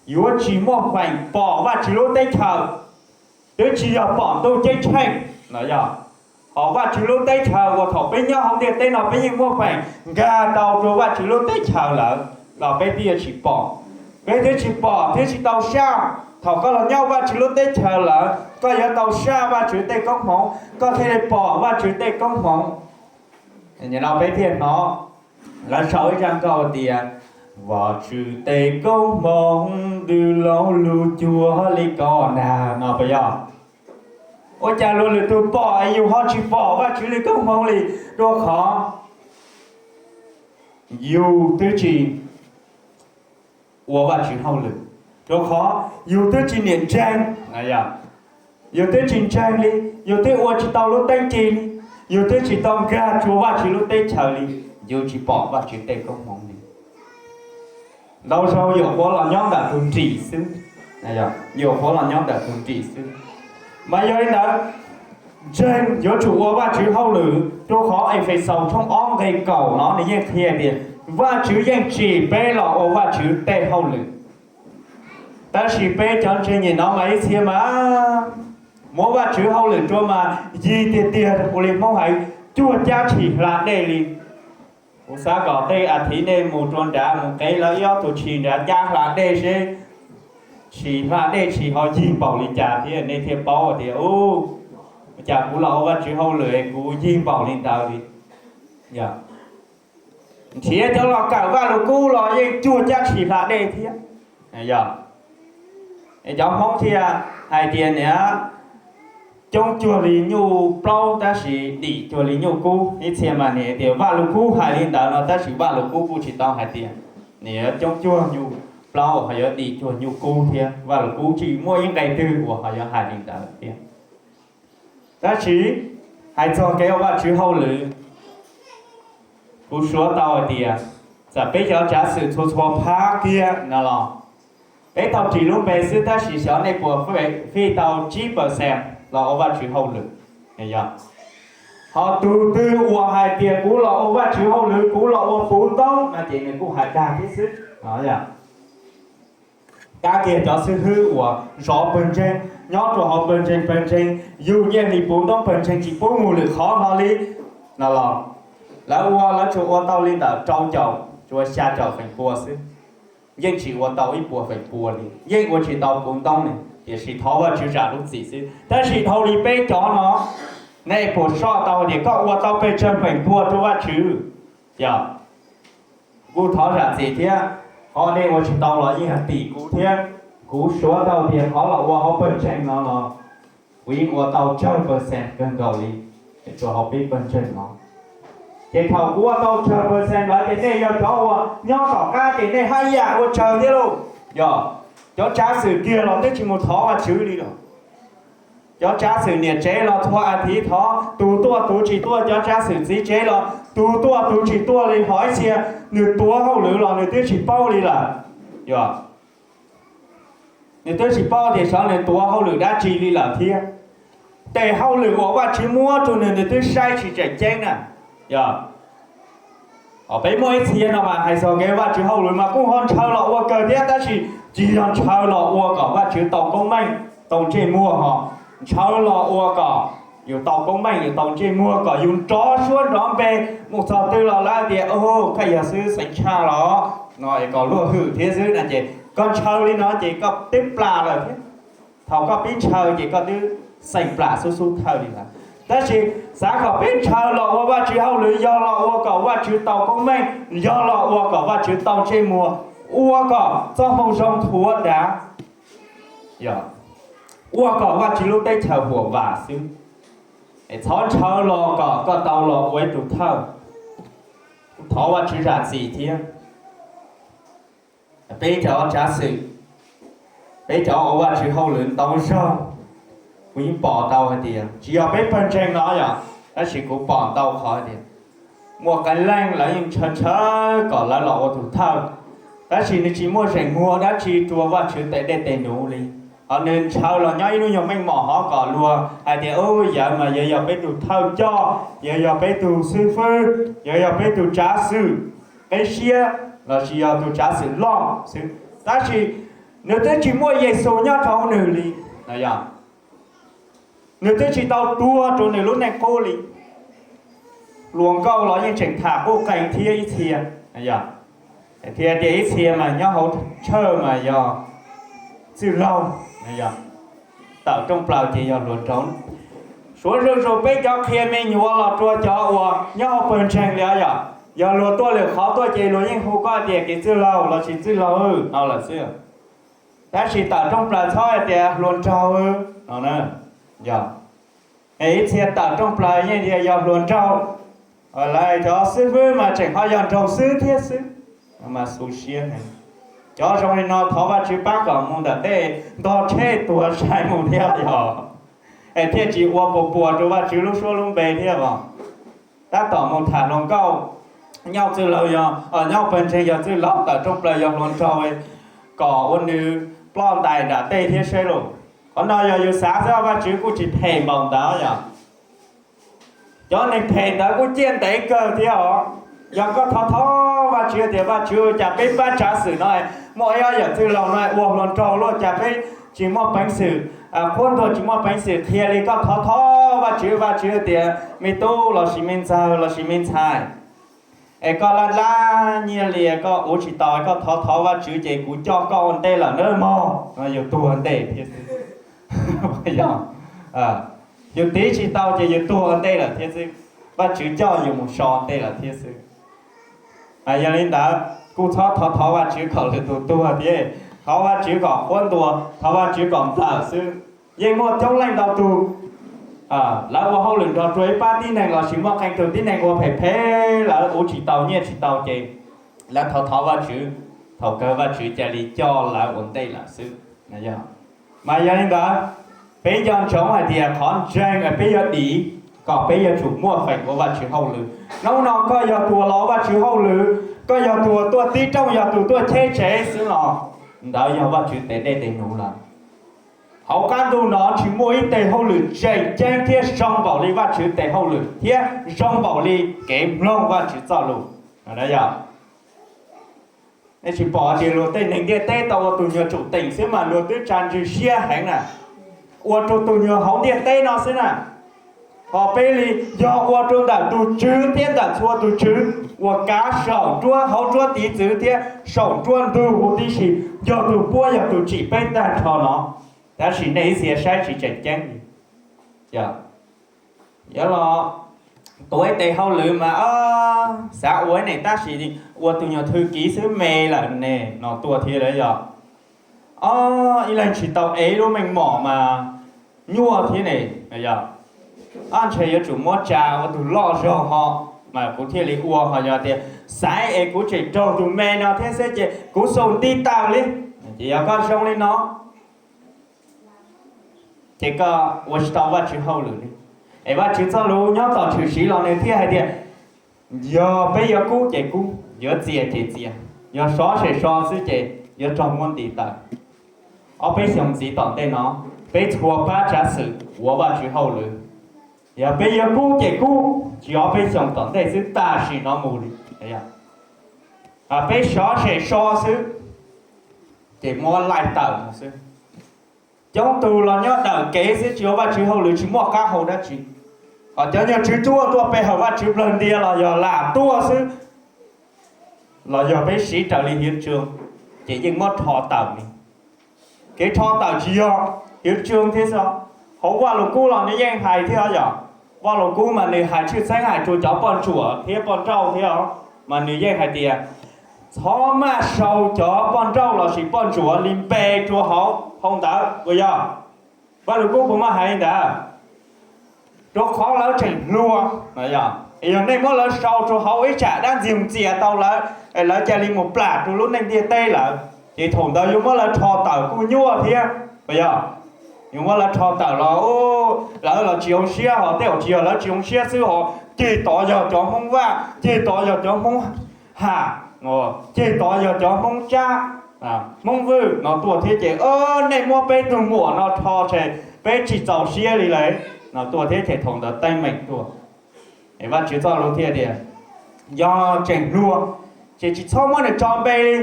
yuav tsis muaj feem pom Vajtswv lub teb chaws, twb tsis yog pom ntuj ceeb tsheej no yog. Hos Vajtswv lub teb chaws uas thaum peb nyob hauv ntiaj teb no peb yeej muaj feem nkag tau rau Vajtswv lub teb chaws lawm los peb twb yuav tsis pom. Peb twb tsis pom thiab tsis tau saj. Thaum koj los nyob Vajtswv lub teb chaws lawm koj yuav tau saj Vajtswv tej koob hmoov, koj thiaj li pom Vajtswv tej koob hmoov. Nim no peb thiaj hnov lawv sau ib zaj nkauj tias, Vajtswv tej koob hmoov ntws laus lug cuag li koj nag no puas yog? Ua cas luag lwm tus pom es yus ho tsis pom Vajtswv li koob hmoov li? Rau qhov yus twb tsis ua Vajtswv hauj lwm, rau qhov yus twb tsis niam ntseeg, yus twb tsis ntseeg li, yus twb ua tsis tau lub teeb ci li, yus twb tsis tau nkag rua Vajtswv lub teb chaws li, yus tsis pom Vajtswv tej koob hmoov li. Ntau zaug yuam qhuav los nyob ntawm tus nrim xwb, yuam qhuav los nyob ntawm tus nrim xwb. Mas yog li ntawd, ntseeg yuav tsum ua Vajtswv hauj lwm, rau qhov Efexaus tshooj ob nqe kaum no nws yeej qhia tias Vajtswv yeej tsim peb los ua Vajtswv tej hauj lwm. Tab sis peb cov ntseeg nyem no mas ib txhia mas muab Vajtswv hauj lwm rua mas yig tiag tiag ua li Hmoob hais, cuag cab tshis hla dej li. Kuv xav kom tej a thiv nej mus rua nrad mus qev lawv ib ob tug tshis nrad cab hla dej seb tshis hla dej tshis ho yig npaum li cas thiab nej thiaj paub tias, ua cas kuv los ua Vajtswv hauj lwm kuv yig npaum li ntawd li. Nrhiav cov los kawm Vajluskub los yeej cuag cab tshis hla dej thiab. Yog cov Hmoob thiaj hais tias niam coob cuag li nyuj plaub tab sis dim cuag li nyuj kub. Ib txhia mas nim tias Vajluskub hais li ntawd no tab sis Vajluskub kuj tsis tau hais tias nim coob cuag nyuj plaub ho yuav dim cuag nyuj kub thiab. Vajluskub tsis muaj ib nqe twg uas ho yuav hais li ntawd thiab. Tab sis hais txog kev ua Vajtswv hauj lwm, kuv suav tau hais tias txawm peb cov tsav xwm txhua txhua phab kiag no los peb tau ris lub npe xwb tab sis xyov nej puas fij tau tsib percent los ua Vajtswv hauj lwm. Yog ho tus twg uas hais tias kuv los ua Vajtswv hauj lwm, kuv los ua puv ntoob no ces nws kuj hais dag thiab xwb. Kab kiag cov xib hwb uas zov pawg ntseeg nyob rau hauv pawg ntseeg, pawg ntseeg yug nyiaj hli puv ntoob, pawg ntseeg tsis pub mus lwm qhov no li no los lawv ua lawv tsuas ua tau li ntawm rau caum tsuas xya caum feem pua xwb, yeej tsis ua tau ib puas feem pua li, yeej ua tsis tau puv ntoob li. Tiam sis thov Vajtswv zam lub txim xwb. Tab sis dhau li peb cov no, nej puas soj tau tias koj ua tau pes tsawg feem pua rau Vajtswv? Yog kuj thov zam txim thiab, qhov nej ua tsis tau los yeej yog tim kuv thiab. Kuv suav tau tias qhov los ua hauv pawg ntseeg no los kuv yeej ua tau tsawg percent kawg nkaus li rau hauv peb pawg ntseeg no. Ces thaum kuv ua tau tsawg percent lawm ces nej yog cov uas nyob tom qab ces nej haj yam ua tsawg thiab lauj. Yog cov tsav xwm kiag los twb tsis mus thov Vajtswv li los, cov tsav xwm niam tsev los txhua a thiv thov, tus tuaj tus tsis tuaj, cov tsav xwm txiv tsev los tus tuaj tus tsis tuaj li, ho ib txhia nws tuav hauj lwm los nws twb tsis paub li lawm. Yog nws twb tsis paub tias xyov nws tuav hauj lwm dab tsi li lawm thiab. Tes hauj lwm uas Vajtswv muab rau nws, nws twb saib tsis tseem ceeb na. Yog peb muaj ib txhia no mas hais txog kev Vajtswv hauj lwm mas kuj ho ntshaw los ua kawg thiab, tab sis tsis yog ntshaw los ua kom Vajtswv tau koob meej tau ntsej muag ho, ntshaw los ua kom yus tau koob meej yus tau ntsej muag kom yus nrov suab nrov npe, mus txog twg los lawv tias, koj yog xib hwb xeev tshaj los no es kom luag hwm thiab xwb no ces koj ntshaw li no ces koj twb plam lawm thiab. Thaum koj pib ntshaw ces koj twb xeem plam xub xub thawj li lawm. Tab sis xav kom peb ntshaw los ua Vajtswv hauj lwm yog los ua kom Vajtswv tau koob meej, yog los ua kom Vajtswv tau ntsej muag, ua kom txoj moo zoo thuav dav, ua kom Vajtswv lub teb chaws huam vam xwb. Es txhob ntshaw los kom koj tau los ua ib tug thawj. Thov Vajtswv zam txim thiab. Peb cov tsav xwm, peb cov ua Vajtswv hauj lwm ntau zaug, kuv yeej pom tau hais tias tsis yog peb pawg ntseeg no yog, tab sis kuv pom ntau qhov hais tias muaj qee leej lawv yeej ntshaw ntshaw kom lawv los ua tus thawj, tab sis nws tsis muaj zeem muag dab tsi rua Vajtswv tes dej tes num li. Hos nws ntshaw los nyob ib lub nyuag meej mom hov kom luag hais tias, u, yawg mas yawg yog peb tug thawj coj, yawg yog peb tug xib fwb, yawg yog peb tug tsav xwm qib siab lossis yog tus tsav xwm loj xwb. Tab sis nws twb tsis muaj Yexus nyob rau hauv nws li, nws twb tsis tau tuag rau nws lub neej qub li. Hluas nkauj los yeej tseem tham quj qees thiab ib txhia, thiab tias ib txhia mas nyob hauv church mas yog txwj laug, tawm rooj plaws ces yog hluas nraug. Suav zuj zus peb cov qhia me nyuam los rua cov uas nyob hauv pawg ntseeg li os yom, yog luag tuaj lwm qhov tuaj ces luag yeej hu koj tias kev txwj laug lossis txwj laug no lawm xwb. Tab sis tawm rooj plaws txhob hais tias hluas nraug no. Ib txhia tawm rooj plaws yeej tias yog hluas nraug, lawv cov xib fwb mas tseem ho yog nraug xwb thiab xwb. Mas xu siab, cov zoo li no thov Vajtswv pab kom mus ntawm tej ntog tsheb tuag sai mus thiab yog, es thiaj tsis ua puas puas rau Vajtswv lub suab lub npe thiab os. Tab tom mus tham hluas nkauj, nyob txwj laug yog, nyob pawg ntseeg yog txwj laug, tawm rooj plaws yog hluas nraug, kom ua nws ploj ntais nram tej thiab seb lauj. Qhov no yog yus xav xwb, Vajtswv kuj tsis phem npaum ntawd yom. Cov neeg phem ntawd kuj ciaj ntev kawg thiab os. Yog koj thov thov Vajtswv tias, Vajtswv, cas peb pab tsav xwm no muaj ib ob yawm txwj laug no ua hluas nraug luaj, cas peb tsis muaj peev xwm, qhuab ntuas tsis muaj peev xwm qhia li, koj thov thov Vajtswv, Vajtswv tias, me tub lossis me ntxawg lossis me ntxhais, es koj laj laj nyiaj li koj ua tsis tau, koj thov thov Vajtswv ces kuv coj koj ua ntej lawm nawb mog. No yus tuag ntej thiab xwb. Yus tiv tsis tau ces yus tuag ua ntej lawm thiab xwb. Vajtswv coj yus mus so ntej lawm thiab xwb. Yog li ntawd kuj txhob thov thov Vajtswv kom lwm tus tuag thiab, thov Vajtswv kom qhuab ntuas, thov Vajtswv kom nplawm xwb. Yeej muaj coob leej ntau tug, lawv ua hauj lwm nrog rua ib pab tib neeg lossis muaj qee tug tib neeg ua phem phem, lawv ua tsis tau nyiaj tsis tau ces lawv thov thov Vajtswv, thaum kawg Vajtswv cia li coj lawv ua ntej lawm xwb. Mas yog li ntawd, peb nco ntsoov hais tias qhov ntseeg uas peb yuav dim kom peb yuav tsum muaj feem ua Vajtswv hauj lwm. Hnub no koj yog tus uas los ua Vajtswv hauj lwm, koj yog tus uas tuaj tib rooj, yog tus tuaj cheb tsev xwb los ntawd yog Vajtswv tes dej tes num lawm. Hauv qab ntuj no tsis muaj ib teg hauj lwm tseem ceeb thiab zoo npaum li Vajtswv tes hauj lwm thiab zoo npaum li kev mloog Vajtswv txoj lus. Nej tsis pom tias luag tej neeg ntiaj teb tau ua tus nyuag tsum teem xwb mas luag twb tsa ntsws siab heev na, ua rau tus nyuag hauv ntiaj teb no xwb na. Ho peb li yog ua rau ntawm tus Tswv thiab ntawm txhua tus tswv uas kav saum nruab hauv nruab tiv txwv thiab saum nruab ntug huv tib si, yog tus puab yog tus tsim peb tag nrho no. Tab sis nej ib txhia saib tsis tseem ceeb li. Yuav los tuav ib tes hauj lwm mas xav ua ib ne tab sis ua tus nyuag thwj kiv xwb me lawm ne no tuaj thiab lawm yog. Ob, ib leeg tsis tau ev lub meej mom mas nyuaj thiab ne. Yog, ntshe yuav tsum muab tsa ua tus loj zog ho mas kuv thiaj li ua, ho yog tias xaiv es kuv tseem raug tus me no thiab xwb ces kuv xaus nti tawm li. Ces yog koj zoo li no ces koj ua tsis tau Vajtswv hauj lwm li. Es Vajtswv txoj lus nyob tom tshwm sim los nws thiaj hais tias, yog peb yuav kub ces kub, yuav txias ces txias, yog sov ces so xwb ces yuav raug muab nti tawm. Ob peb xyoos ntxiv tom ntej no, peb txhua pab tsav xwm ua Vajtswv hauj lwm, yog peb yuav kub ces kub, tsis ob peb xyoos tom ntej xwb tam sim no mus li. Peb sov sem so xwb ces muab laij tawm mus xwb. Coob tug los nyob dawm kev xwb tsis ua Vajtswv hauj lwm tsis muaj qab hau dab tsi. Ho cov nyuag tswv cuab tuaj pe hawm Vajtswv plawg ntias los yog lam tuaj xwb, los yog peb siv raws li hiv tsoo ces yeej muab rho tawm li. Kev rho tawm tsis yog hiv tsoo thiab xwb, hauv Vaj Lug Kub los nws yeej hais thiab yom. Vaj Lug Kub mas nws hais tshwj xeeb hais rau cov poj ntsuam thiab poj nrauj thiab os, mas nws yeej hais tias, txhob maj sau cov poj nrauj lossis poj ntsuam li npe rau hauv phau ntawv, puas yog? Vaj Lug Kub puas maj hais li ntawd? Rau qhov lawv tseem hluas. Yog nej muab lawv sau rau hauv ib tsam dab ntxwg txias tau lawv, lawv cia li mus plam rau lub neej ntiaj teb lawm, ces thaum ntawd yuav muab lawv rho tawm kuj nyuaj thiab, puas yog? Yuav muab lawv rho tawm los lawv los tsis zoo siab, ho tej zaum tsis yog lawv tsis zoo siab xwb, ho ceg tod yog cov Hmoob Vaj, ceg tod yog cov Hmoob Ham, ceg tod yog cov Hmoob Tsab, Hmoob Vwj no tuaj thiab ces, nej muab peb tug muam no rho ces peb tsis txaus siab li lawm no tuaj thiab ces thaum ntawd teeb meem tuaj. Vajtswv txoj lus thiaj tias, yog tseem hluas ces tsis txhob muab nws tso npe li.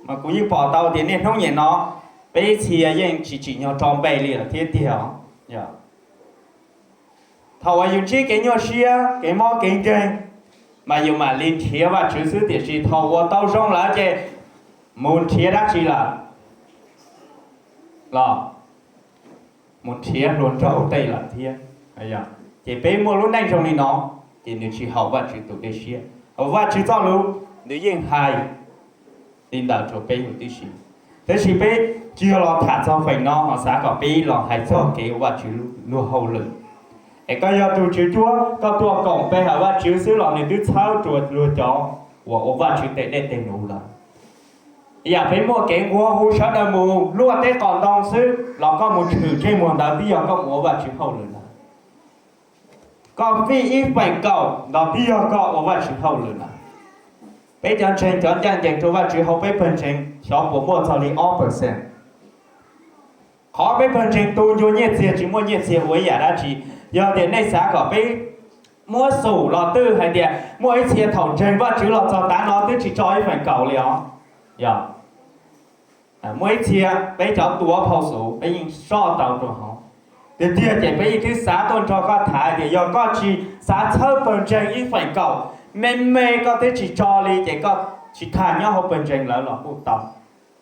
Mas kuv yeej pom tau tias niaj hnub nim no peb ib txhia yeej tsis tsim nyog tso npe li lawm thiab tiag. Thaum uas yus ntsib kev nyuaj siab, kev mob kev nkeeg, mas yus mam li nrhiav Vajtswv xwb, tiam sis thaum uas tau zoo lawm ces mus nrhiav dab tsi lawm los mus nrhiav hluas nraug tej lawm thiab. Ces peb muaj lub neej zoo li no, ces nws tsis haum Vajtswv tus dej siab. Vajtswv txoj lus nws yeej hais li ntawd rau peb huv tib si. Tab sis peb tsis yog los tham txog feem no, ho xav kom peb los hais txog kev ua Vajtswv luag hauj lwm. Es koj yog tus tswv cuab, koj tuaj koom pe hawm Vajtswv xwb los nws twb txhawb rau luag cov uas ua Vajtswv tes dej tes num lawm. Yam peb muaj kev nquag hu sawv daws mus luaj teb qos ntoo xwb los koj mus tshwm ntsej muag ntawd twb yog koj mus ua Vajtswv hauj lwm lawm. Koj fij ib feem kaum ntawd twb yog koj ua Vajtswv hauj lwm lawm. Peb cov ntseeg cov ncaj ncees rau Vajtswv hauv peb pawg ntseeg xyov puas muaj txog li ob percent. Qhov peb pawg ntseeg tu ncua nyiaj txiag tsis muaj nyiaj txiag ua ib yam dab tsi. Yog tias nej xav kom peb muab xum los twb hais tias muaj ib txhia thaum ntseeg Vajtswv los txog tav no twb tsis tso ib feem kaum li os. Yog muaj ib txhia peb cov tuav phau xum peb yeej soj tau rau hauv. Tiag tiag ces peb yeej twb xav tuaj nrog koj tham tias yog koj tsis xav txhawb pawg ntseeg ib feem kaum, me me koj twb tsis tso li ces koj tsis tham nyob hauv pawg ntseeg lawm los kuj tau.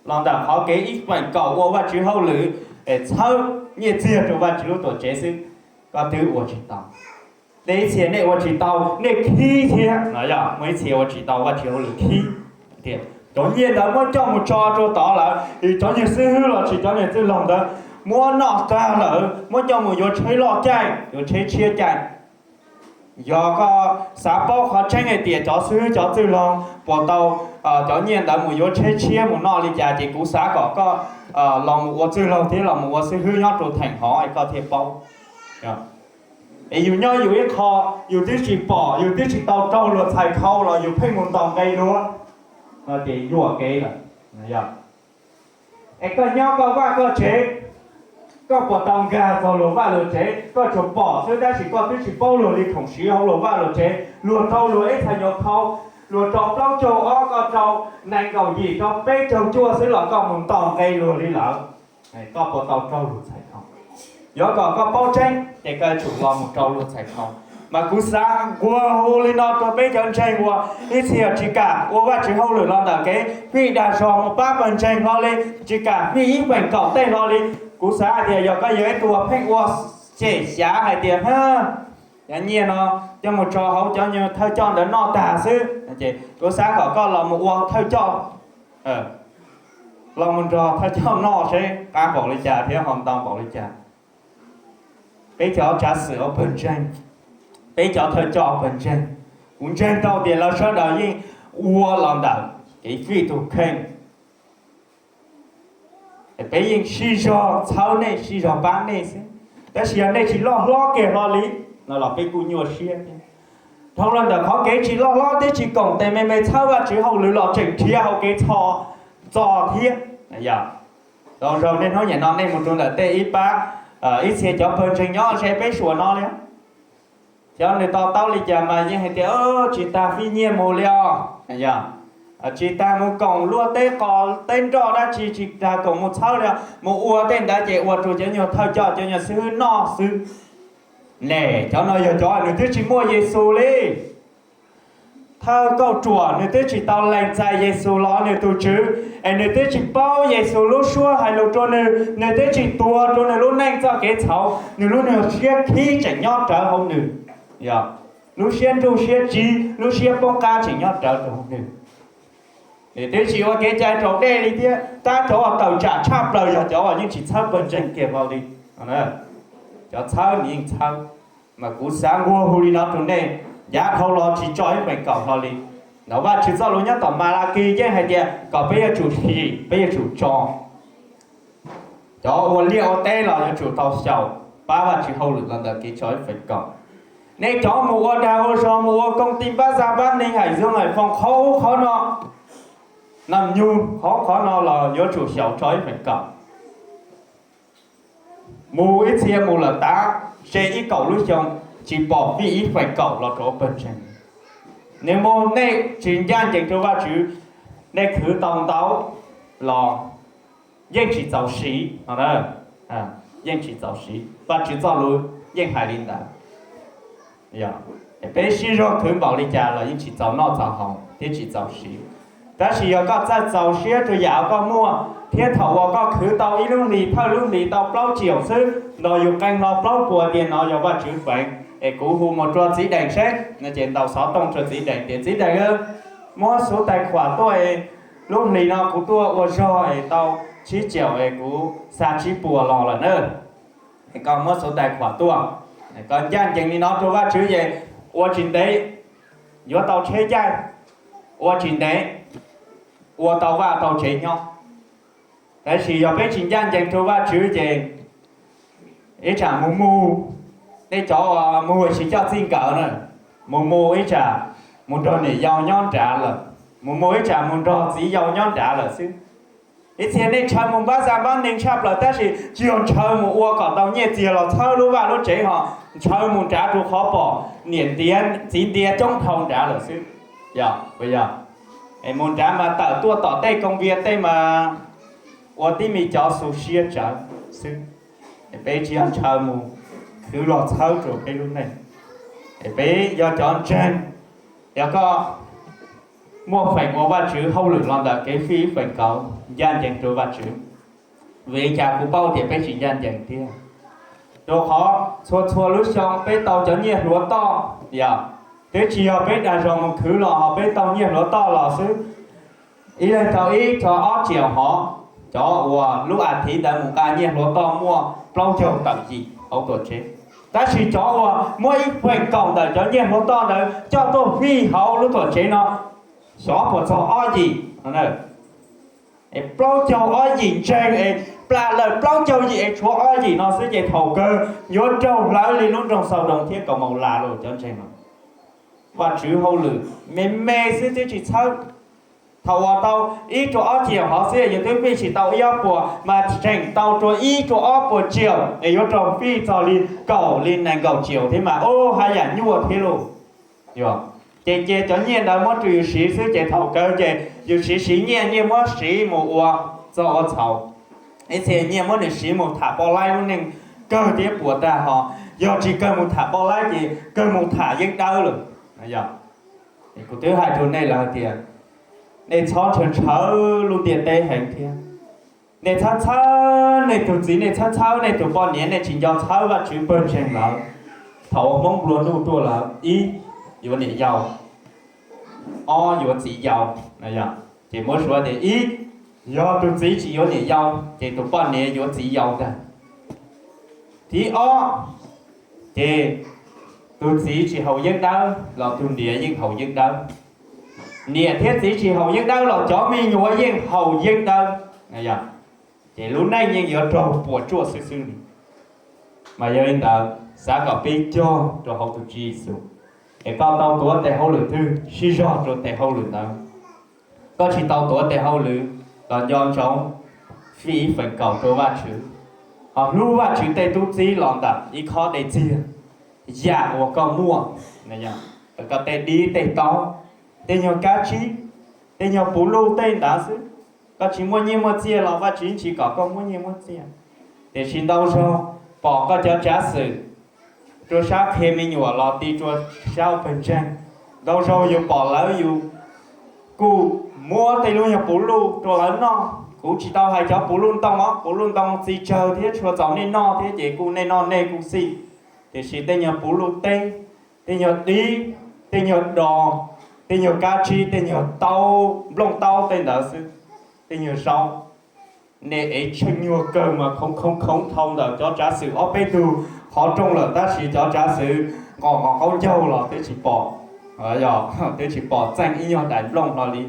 Los ntawm qhov kev ib feem kaum ua Vajtswv hauj lwm, txhawb nyiaj txiag rau Vajtswv lub tuam tsev xwb, koj twb ua tsis tau. Tej ib txhia nej ua tsis tau, nej khib thiab no. Yog muaj ib txhia ua tsis tau Vajtswv hauj lwm khib, cov nyiaj ntawd muab coj mus tso rau tod lawm, cov niag xib hwb los sis cov niag txwj laug ntawd muab noj tag lawm, muab coj mus yuav tsheb loj caij, yuav tsheb tshiab caij. Yog koj xav paub qhov tseeb hais tias cov xib hwb cov txwj laug puas tau cov nyiaj ntawd mus yuav tsheb tshiab mus noj li cas ces kuv xav kom koj los mus ua txwj laug thiab los mus ua xib hwb nyob rau theem hov es koj thiaj paub. Es yus nyob yus ib qho, yus twb tsis pom, yus twb tsis tau raug luag txhais khau los yus pheej mus ntaus nqe luag no ces yuam kev lawm. Es koj nyob koj vaj koj tsev, koj puas tau nkag txog luag vaj luag tsev? Koj tsuas pom xwb tab sis koj twb tsis paub luag li khoom siv hauv luag vaj luag tsev. Luag rau luag ib txhais nyuag khau, luag rau plaub caug ob koj rau nees nkaum yim rau peb caug cuaj xwb los koj mus ntaus nqe luag li lawm. Koj puas tau raug luag txhais khau? Yuav kom koj paub tseeb ces koj yuav tsum los mus rau luag txhais khau. Mas kuv xav nquag hu li no rau peb cov ntseeg uas ib txhia tsis kam ua Vajtswv hauj lwm los ntawm kev fij dag zog mus pab pawg ntseeg hlo li, tsis kam fij ib feem kaum tej hlo li. Kuv xav hais tias yog koj yog ib tug uas pheej ua xyem xyav hais tias, cov nyiaj no coj mus tso hauv cov nyuag thawj coj ntawd noj tag xwb, kuv xav kom koj los mus ua thawj coj, los mus nrog thawj coj noj seb qab npaum li cas thiab ho ntau npaum li cas. Peb cov tsav xwm hauv pawg ntseeg, peb cov thawj coj hauv pawg ntseeg, kuv ntseeg tau tias lawv sawv daws yeej ua los ntawm kev fij tus kheej. Peb yeej sib zog txhawb nej, sib zog pab nej xwb, tab sis yog nej tsis loj hlob kiag hlo li no los peb kuj nyuaj siab thiab. Dhau los ntawm qhov kev tsis loj hlob thiab tsis koom tes me me txhawb Vajtswv hauj lwm los tseem nrhiav hauv kev txho txo thiab. Tau zaus niaj hnub nim no nej mus rau ntawm tej ib pab, ib txhia cov pawg ntseeg nyob ze peb suas no li, xyov nws to taub li cas mas yeej hais tias tsis tas fij nyiaj mus li os. Tsis tas mus koom luaj teb qos teb nroj dab tsi, tsis tas koom mus txhawb li os, mus ua tej ntawd ces ua rau cov nyuag thawj coj cov nyuag xib hwb noj xwb. Ne, cov no yog cov nws twb tsis muaj Yexus li. Thawj kauj ruam nws twb tsis tau lees txais Yexus los nws tus Tswv, es nws twb tsis paub Yexus lub suab hais lus rau nws, nws twb tsis tuag rau nws lub neej txoj kev txhaum, nws lub nyuag siab khib tseem nyob rawv hauv nws. Lub siab nruj siab tsiv, lub siab poob qab tseem nyob rawv rau hauv nws. Nws twb tsis ua kev cai raus dej li thiab, tab cov uas tawm tsam tshaj plaws yog cov uas yeej tsis txhawb pawg ntseeg kiag hlo li. Cov txhawb nws yeej txhawb. Mas kuv xav nquag hu li no rau nej, yav dhau los tsis tso ib feem kaum hlo li. Ntawm Vajtswv txoj lus nyob tom Malakis yeej hais tias kom peb yuav tsum sim, peb yuav tsum tso. Cov ua liaj ua teb los yuav tsum tau xyaum pab Vajtswv hauj lwm los ntawm kev tso ib feem kaum. Nej cov mus ua dag ua zog, mus ua koom tij npab zaj npab neeg, hais zoo hais foom, qhov ub qhov no, noj nyug qhov ub qhov no los yuav tsum xyaum tso ib feem kaum. Mus ib txhia mus lawm tav, ze ib kaum lub xyoo, tsis pom fij ib feem kaum los rau pawg ntseeg. Nws mus, nej tsis ncaj ncees rau Vajtswv, nej khwv tau ntau los yeej tsis txaus siv no. Yeej tsis txaus siv, Vajtswv txoj lus yeej hais li ntawd. Peb sib zog khwv npaum li cas los yeej tsis txaus noj txaus haus thiab tsis txaus siv. Tab sis yog koj txawj txaus siab rau yam uas koj muaj, thiab thaum uas koj khwv tau ib lub hlis, thawj lub hlis tau plaub tsiaum xwb, ntaus yus qee hlo plaub puas tias no yog Vajtswv feem, es kuv hu mus rau txiv dees seb no. Ces ntaus xov tooj rau txiv dees tias, Txiv dees, muab xuv tais khuam tuaj, lub hlis no kuv tuaj ua zog es tau tsib caum es kuv xa tsib puas los lawm na. Es koj muab xuv tais khuam tuaj, koj ncaj ncees li no rau Vajtswv ces ua tsis ntev yuav tau tsheb caij, ua tsis ntev ua tau vaj tau tsev nyob. Tab sis yog peb tsis ncaj ncees rau Vajtswv ces ib tsam mus mus, nej cov uas mus tsis coj txij nkawm na, mus mus ib tsam mus nrog niam yau nyob nrad lawm, mus mus ib tsam mus nrog txiv yau nyob nrad lawm xwb. Ib txhia nej ntshaw mus npab zaj npab neeg tshaj plaws tab sis tsis yog ntshaw mus ua kom tau nyiaj txiag los txhawb lub vaj lub tsev, ho ntshaw mus nrad rau qhov pom niam ntiav txiv ntiav coob dhau nrad lawm xwb. Yog puas yog? Es mus nrad mas tawm tuaj tom tej koos vias tej mas ua tib me cov xu siab tsawv xwb. Es peb tsis yog ntshaw mus khwv los txhawb rau peb lub neej. Es peb yog cov ntseeg, yog koj muaj feem ua Vajtswv hauj lwm los ntawm kev fij ib feem kaum, ncaj ncees rau Vajtswv. Vim li cas kuv paub tias peb tsis ncaj ncees thiab? Rau qhov txhua txhua lub xyoo peb tau cov nyiaj hluav toj, yog, twb tsis yog peb dag zog mus khwv los ho peb tau nyiaj hluav toj los xwb. Ib leeg tau ib txog ob tsiaum hov, cov uas lub as thiv ntawd mus nqa nyiaj hluav toj muaj plaub caug tawm yim hauv tuam tsev. Tab sis cov uas muab ib feem kaum ntawm cov nyiaj hluav toj ntawd coj tuaj fij hauv lub tuam tsev no, xyov puas txog ob yim. Es plaub caug ob yim ntseeg es plam lawm plaub caug yim es tshuav ob yim no xwb ces thaum kawg yuav raug hlawv li lub nroog Xaudoos thiab Kaumaulas lauj cov ntseeg no. Vajtswv hauj lwm me me xwb twb tsis txhawb. Thaum uas tau ib rau ob tsiaum hov xwb yus twb fij tsis tau ib ob puas, mas tseem tau rua ib rau ob puas tsiaum es yuav raug fij txog li kaum li nees nkaum tsiaum thiab mas, o, haj yam nyuaj thiab lauj. Ces cia cov nyiaj ntawd muab rau yus siv xwb ces thaum kawg ces yus siv siv nyiaj, nyiaj muab siv mus ua txog ua txhaum. Ib txhia nyiaj muab nws siv mus tham poj laib lub neej kawg thiab puas tag ho, yog tsis kawg mus tham poj laib ces kawg mus tham yeeb dawb lawm. Kuv twb hais rau nej lawm hais tias nej txhob ntshaw ntshaw lub ntiaj teb heev thiab. Nej txhawb txhawb nej tus txiv, nej txhawb txhawb nej tus poj niam, nej tsis nco txhawb Vajtswv pawg ntseeg lawm. Thaum uas Hmoob nplua nuj tuaj lawm, ib, yuav niam yau, ob, yuav txiv yau. Ces muab suav tias ib, yog tus txiv tsis yuav niam yau ces tus poj niam yuav txiv yau ntag. Thib ob, ces tus txiv tsis haus yeeb dawb los tus niam yeej haus yeeb dawb. Niam thiab txiv tsis haus yeeb dawb los cov me nyuam yeej haus yeeb dawb. Ces lub neej yeej yuav raug puas tsuaj xwb xwb li. Mas yog li ntawd xav kom peb cog rau hauv tus Tswv Yexus, es koj tau tuav tes hauj lwm twg sib zog rau tes hauj lwm ntawd. Koj tsis tau tuav tes hauj lwm los nco ntsoov fij ib feem kaum rau Vajtswv, ho hlub Vajtswv tej tub txib los ntawm ib khob dej txiag, yam uas koj muaj, koj tej dib tej taub, tej nyuag kab tsib, tej nyuag puv luj tej ntawd xwb. Koj tsis muaj nyiaj muaj txiaj los Vajtswv tsis kom koj muaj nyiaj muaj txiaj, tiam sis ntau zaug pom koj cov tsav xwm rua sab qhia me nyuam los ti rua sab pawg ntseeg, ntau zaug yus pom lawv yus kuj muab tej lub nyuag puv luj rua lawv noj. Kuv tsis tau hais cov puv luj ntoo os, puv luj ntoo txi tsawg thiab tshua txaus nej noj thiab ces kuj nej noj nej kuj xij, tiam sis tej nyuag puv luj teb, tej nyuag dib, tej nyuag dos, tej nyuag kab tsib, tej nyuag taub, nplooj taub tej ntawd xwb, tej nyuag zaub, nej ev tsheej nyuag kawg mas khoov khoov khoov dhau ntawm cov tsav xwm ob peb tug qhov rooj lawm, tab sis cov tsav xwm nqos nqos qaub ncaug los twb tsis pom, twb tsis pom txeej ib nyuag daim nplooj hlo li.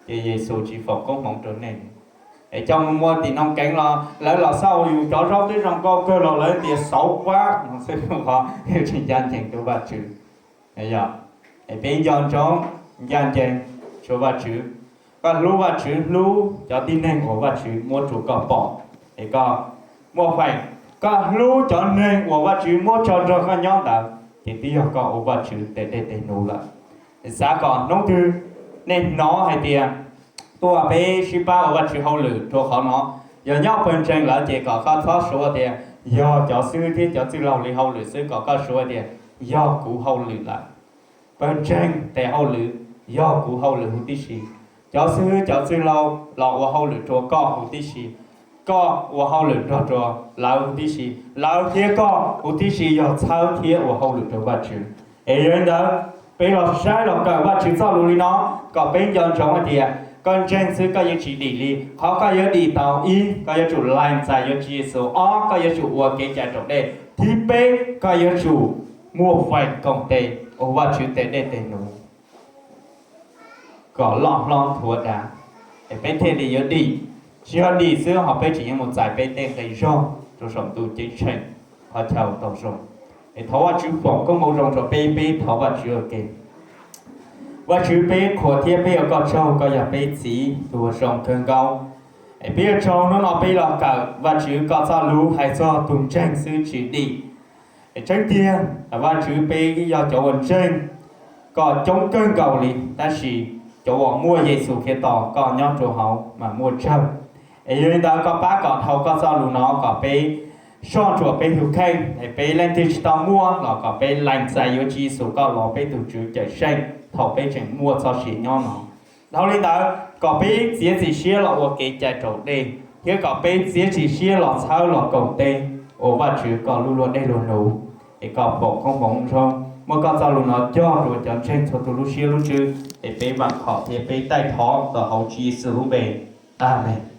Ces Yexus tsis foom koob hmoov rau nej. Es coj mus muag tim Noog Keev los lawv los xauj yus cov zaub twb zoo nkauj kawg los lawv tias xauv quab no xwb, qhov tsis ncaj ncees rau Vajtswv. Peb nco ntsoov ncaj ncees rua Vajtswv. Koj hlub Vajtswv, hlub cov tib neeg uas Vajtswv muab rua koj pom, es koj muaj feem, koj hlub cov neeg uas Vajtswv muab tso nrog koj nyob ntawd, ces twb yog koj ua Vajtswv tes dej tes num lawm. Xav kom hnub twg nej hnov hais tias tuaj peb sib pab ua Vajtswv hauj lwm rua qhov no, yog nyob pawg ntseeg lawm ces kom koj txhob suav tias yog cov xib hwb thiab cov txwj laug li hauj lwm xwb, kom koj suav tias yog kuv hauj lwm lawm. Pawg ntseeg tes hauj lwm yog kuv hauj lwm huv tib si. Cov xib hwb cov txwj laug los ua hauj lwm rua koj huv tib si. Koj ua hauj lwm nrog rua lawv huv tib si, lawv thiab koj huv tib si yog txhawb thiab ua hauj lwm rua Vajtswv. Es yog li ntawd, peb los saib los kawm Vajtswv txoj lus li no, kom peb nco ntsoov hais tias koj ntseeg xwb koj yuav tsis dim li. Qhov koj yuav dim tau, ib, koj yuav tsum laig txais yuav Tswv Yexus. Ob, koj yuav tsum ua kev cai raus dej. Thib peb, koj yuav tsum muaj feem koom tes ua Vajtswv tes dej tes num kom loj hlob nthuav dav, es peb thiaj li yuav dim. Tsis yog dim xwb ho peb tseem yuav mus txais peb tej nqi zog rau saum ntuj ceeb tsheej qhov chaw tau zoo. Es thov Vajtswv foom koob hmoov zoo rau peb, peb thov Vajtswv ua ke. Vajtswv, peb qhuas thiab peb ua koj tsaug, koj yog peb txiv tus uas zoo kawg nkaus. Es peb ua tsaug hnub no peb los kawm Vajtswv koj txoj lus hais txog tus ntseeg xwb tsis dim. Es tseeb tiag, Vajtswv, peb yog cov uas ntseeg koj coob kawg nkaus li, tab sis cov uas muaj Yexus Khetos koj nyob rau hauv mas muaj tsawg. Es yog li ntawd koj pab kom dhau koj txoj lus no kom peb soj ntsuam peb tus kheej, es peb leej twg tsis tau muaj los kom peb laig txais yuav Tswv Yexus koj los peb tus Tswv Cawmseej thaum peb tseem muaj txoj sia nyob no. Dhau li ntawd kom peb txiav txim siab los ua kev cai raus dej, thiab kom peb txiav txim siab los txhawb los koom tes ua Vajtswv koj lub luag dej luag num. Es koj foom koob hmoov zoo muab koj txoj lus no cog rau cov ntseeg txhua tus lub siab lub ntsws, es peb vam khom thiab peb taij thov los hauv Tswv Yexus lub npe. Amees.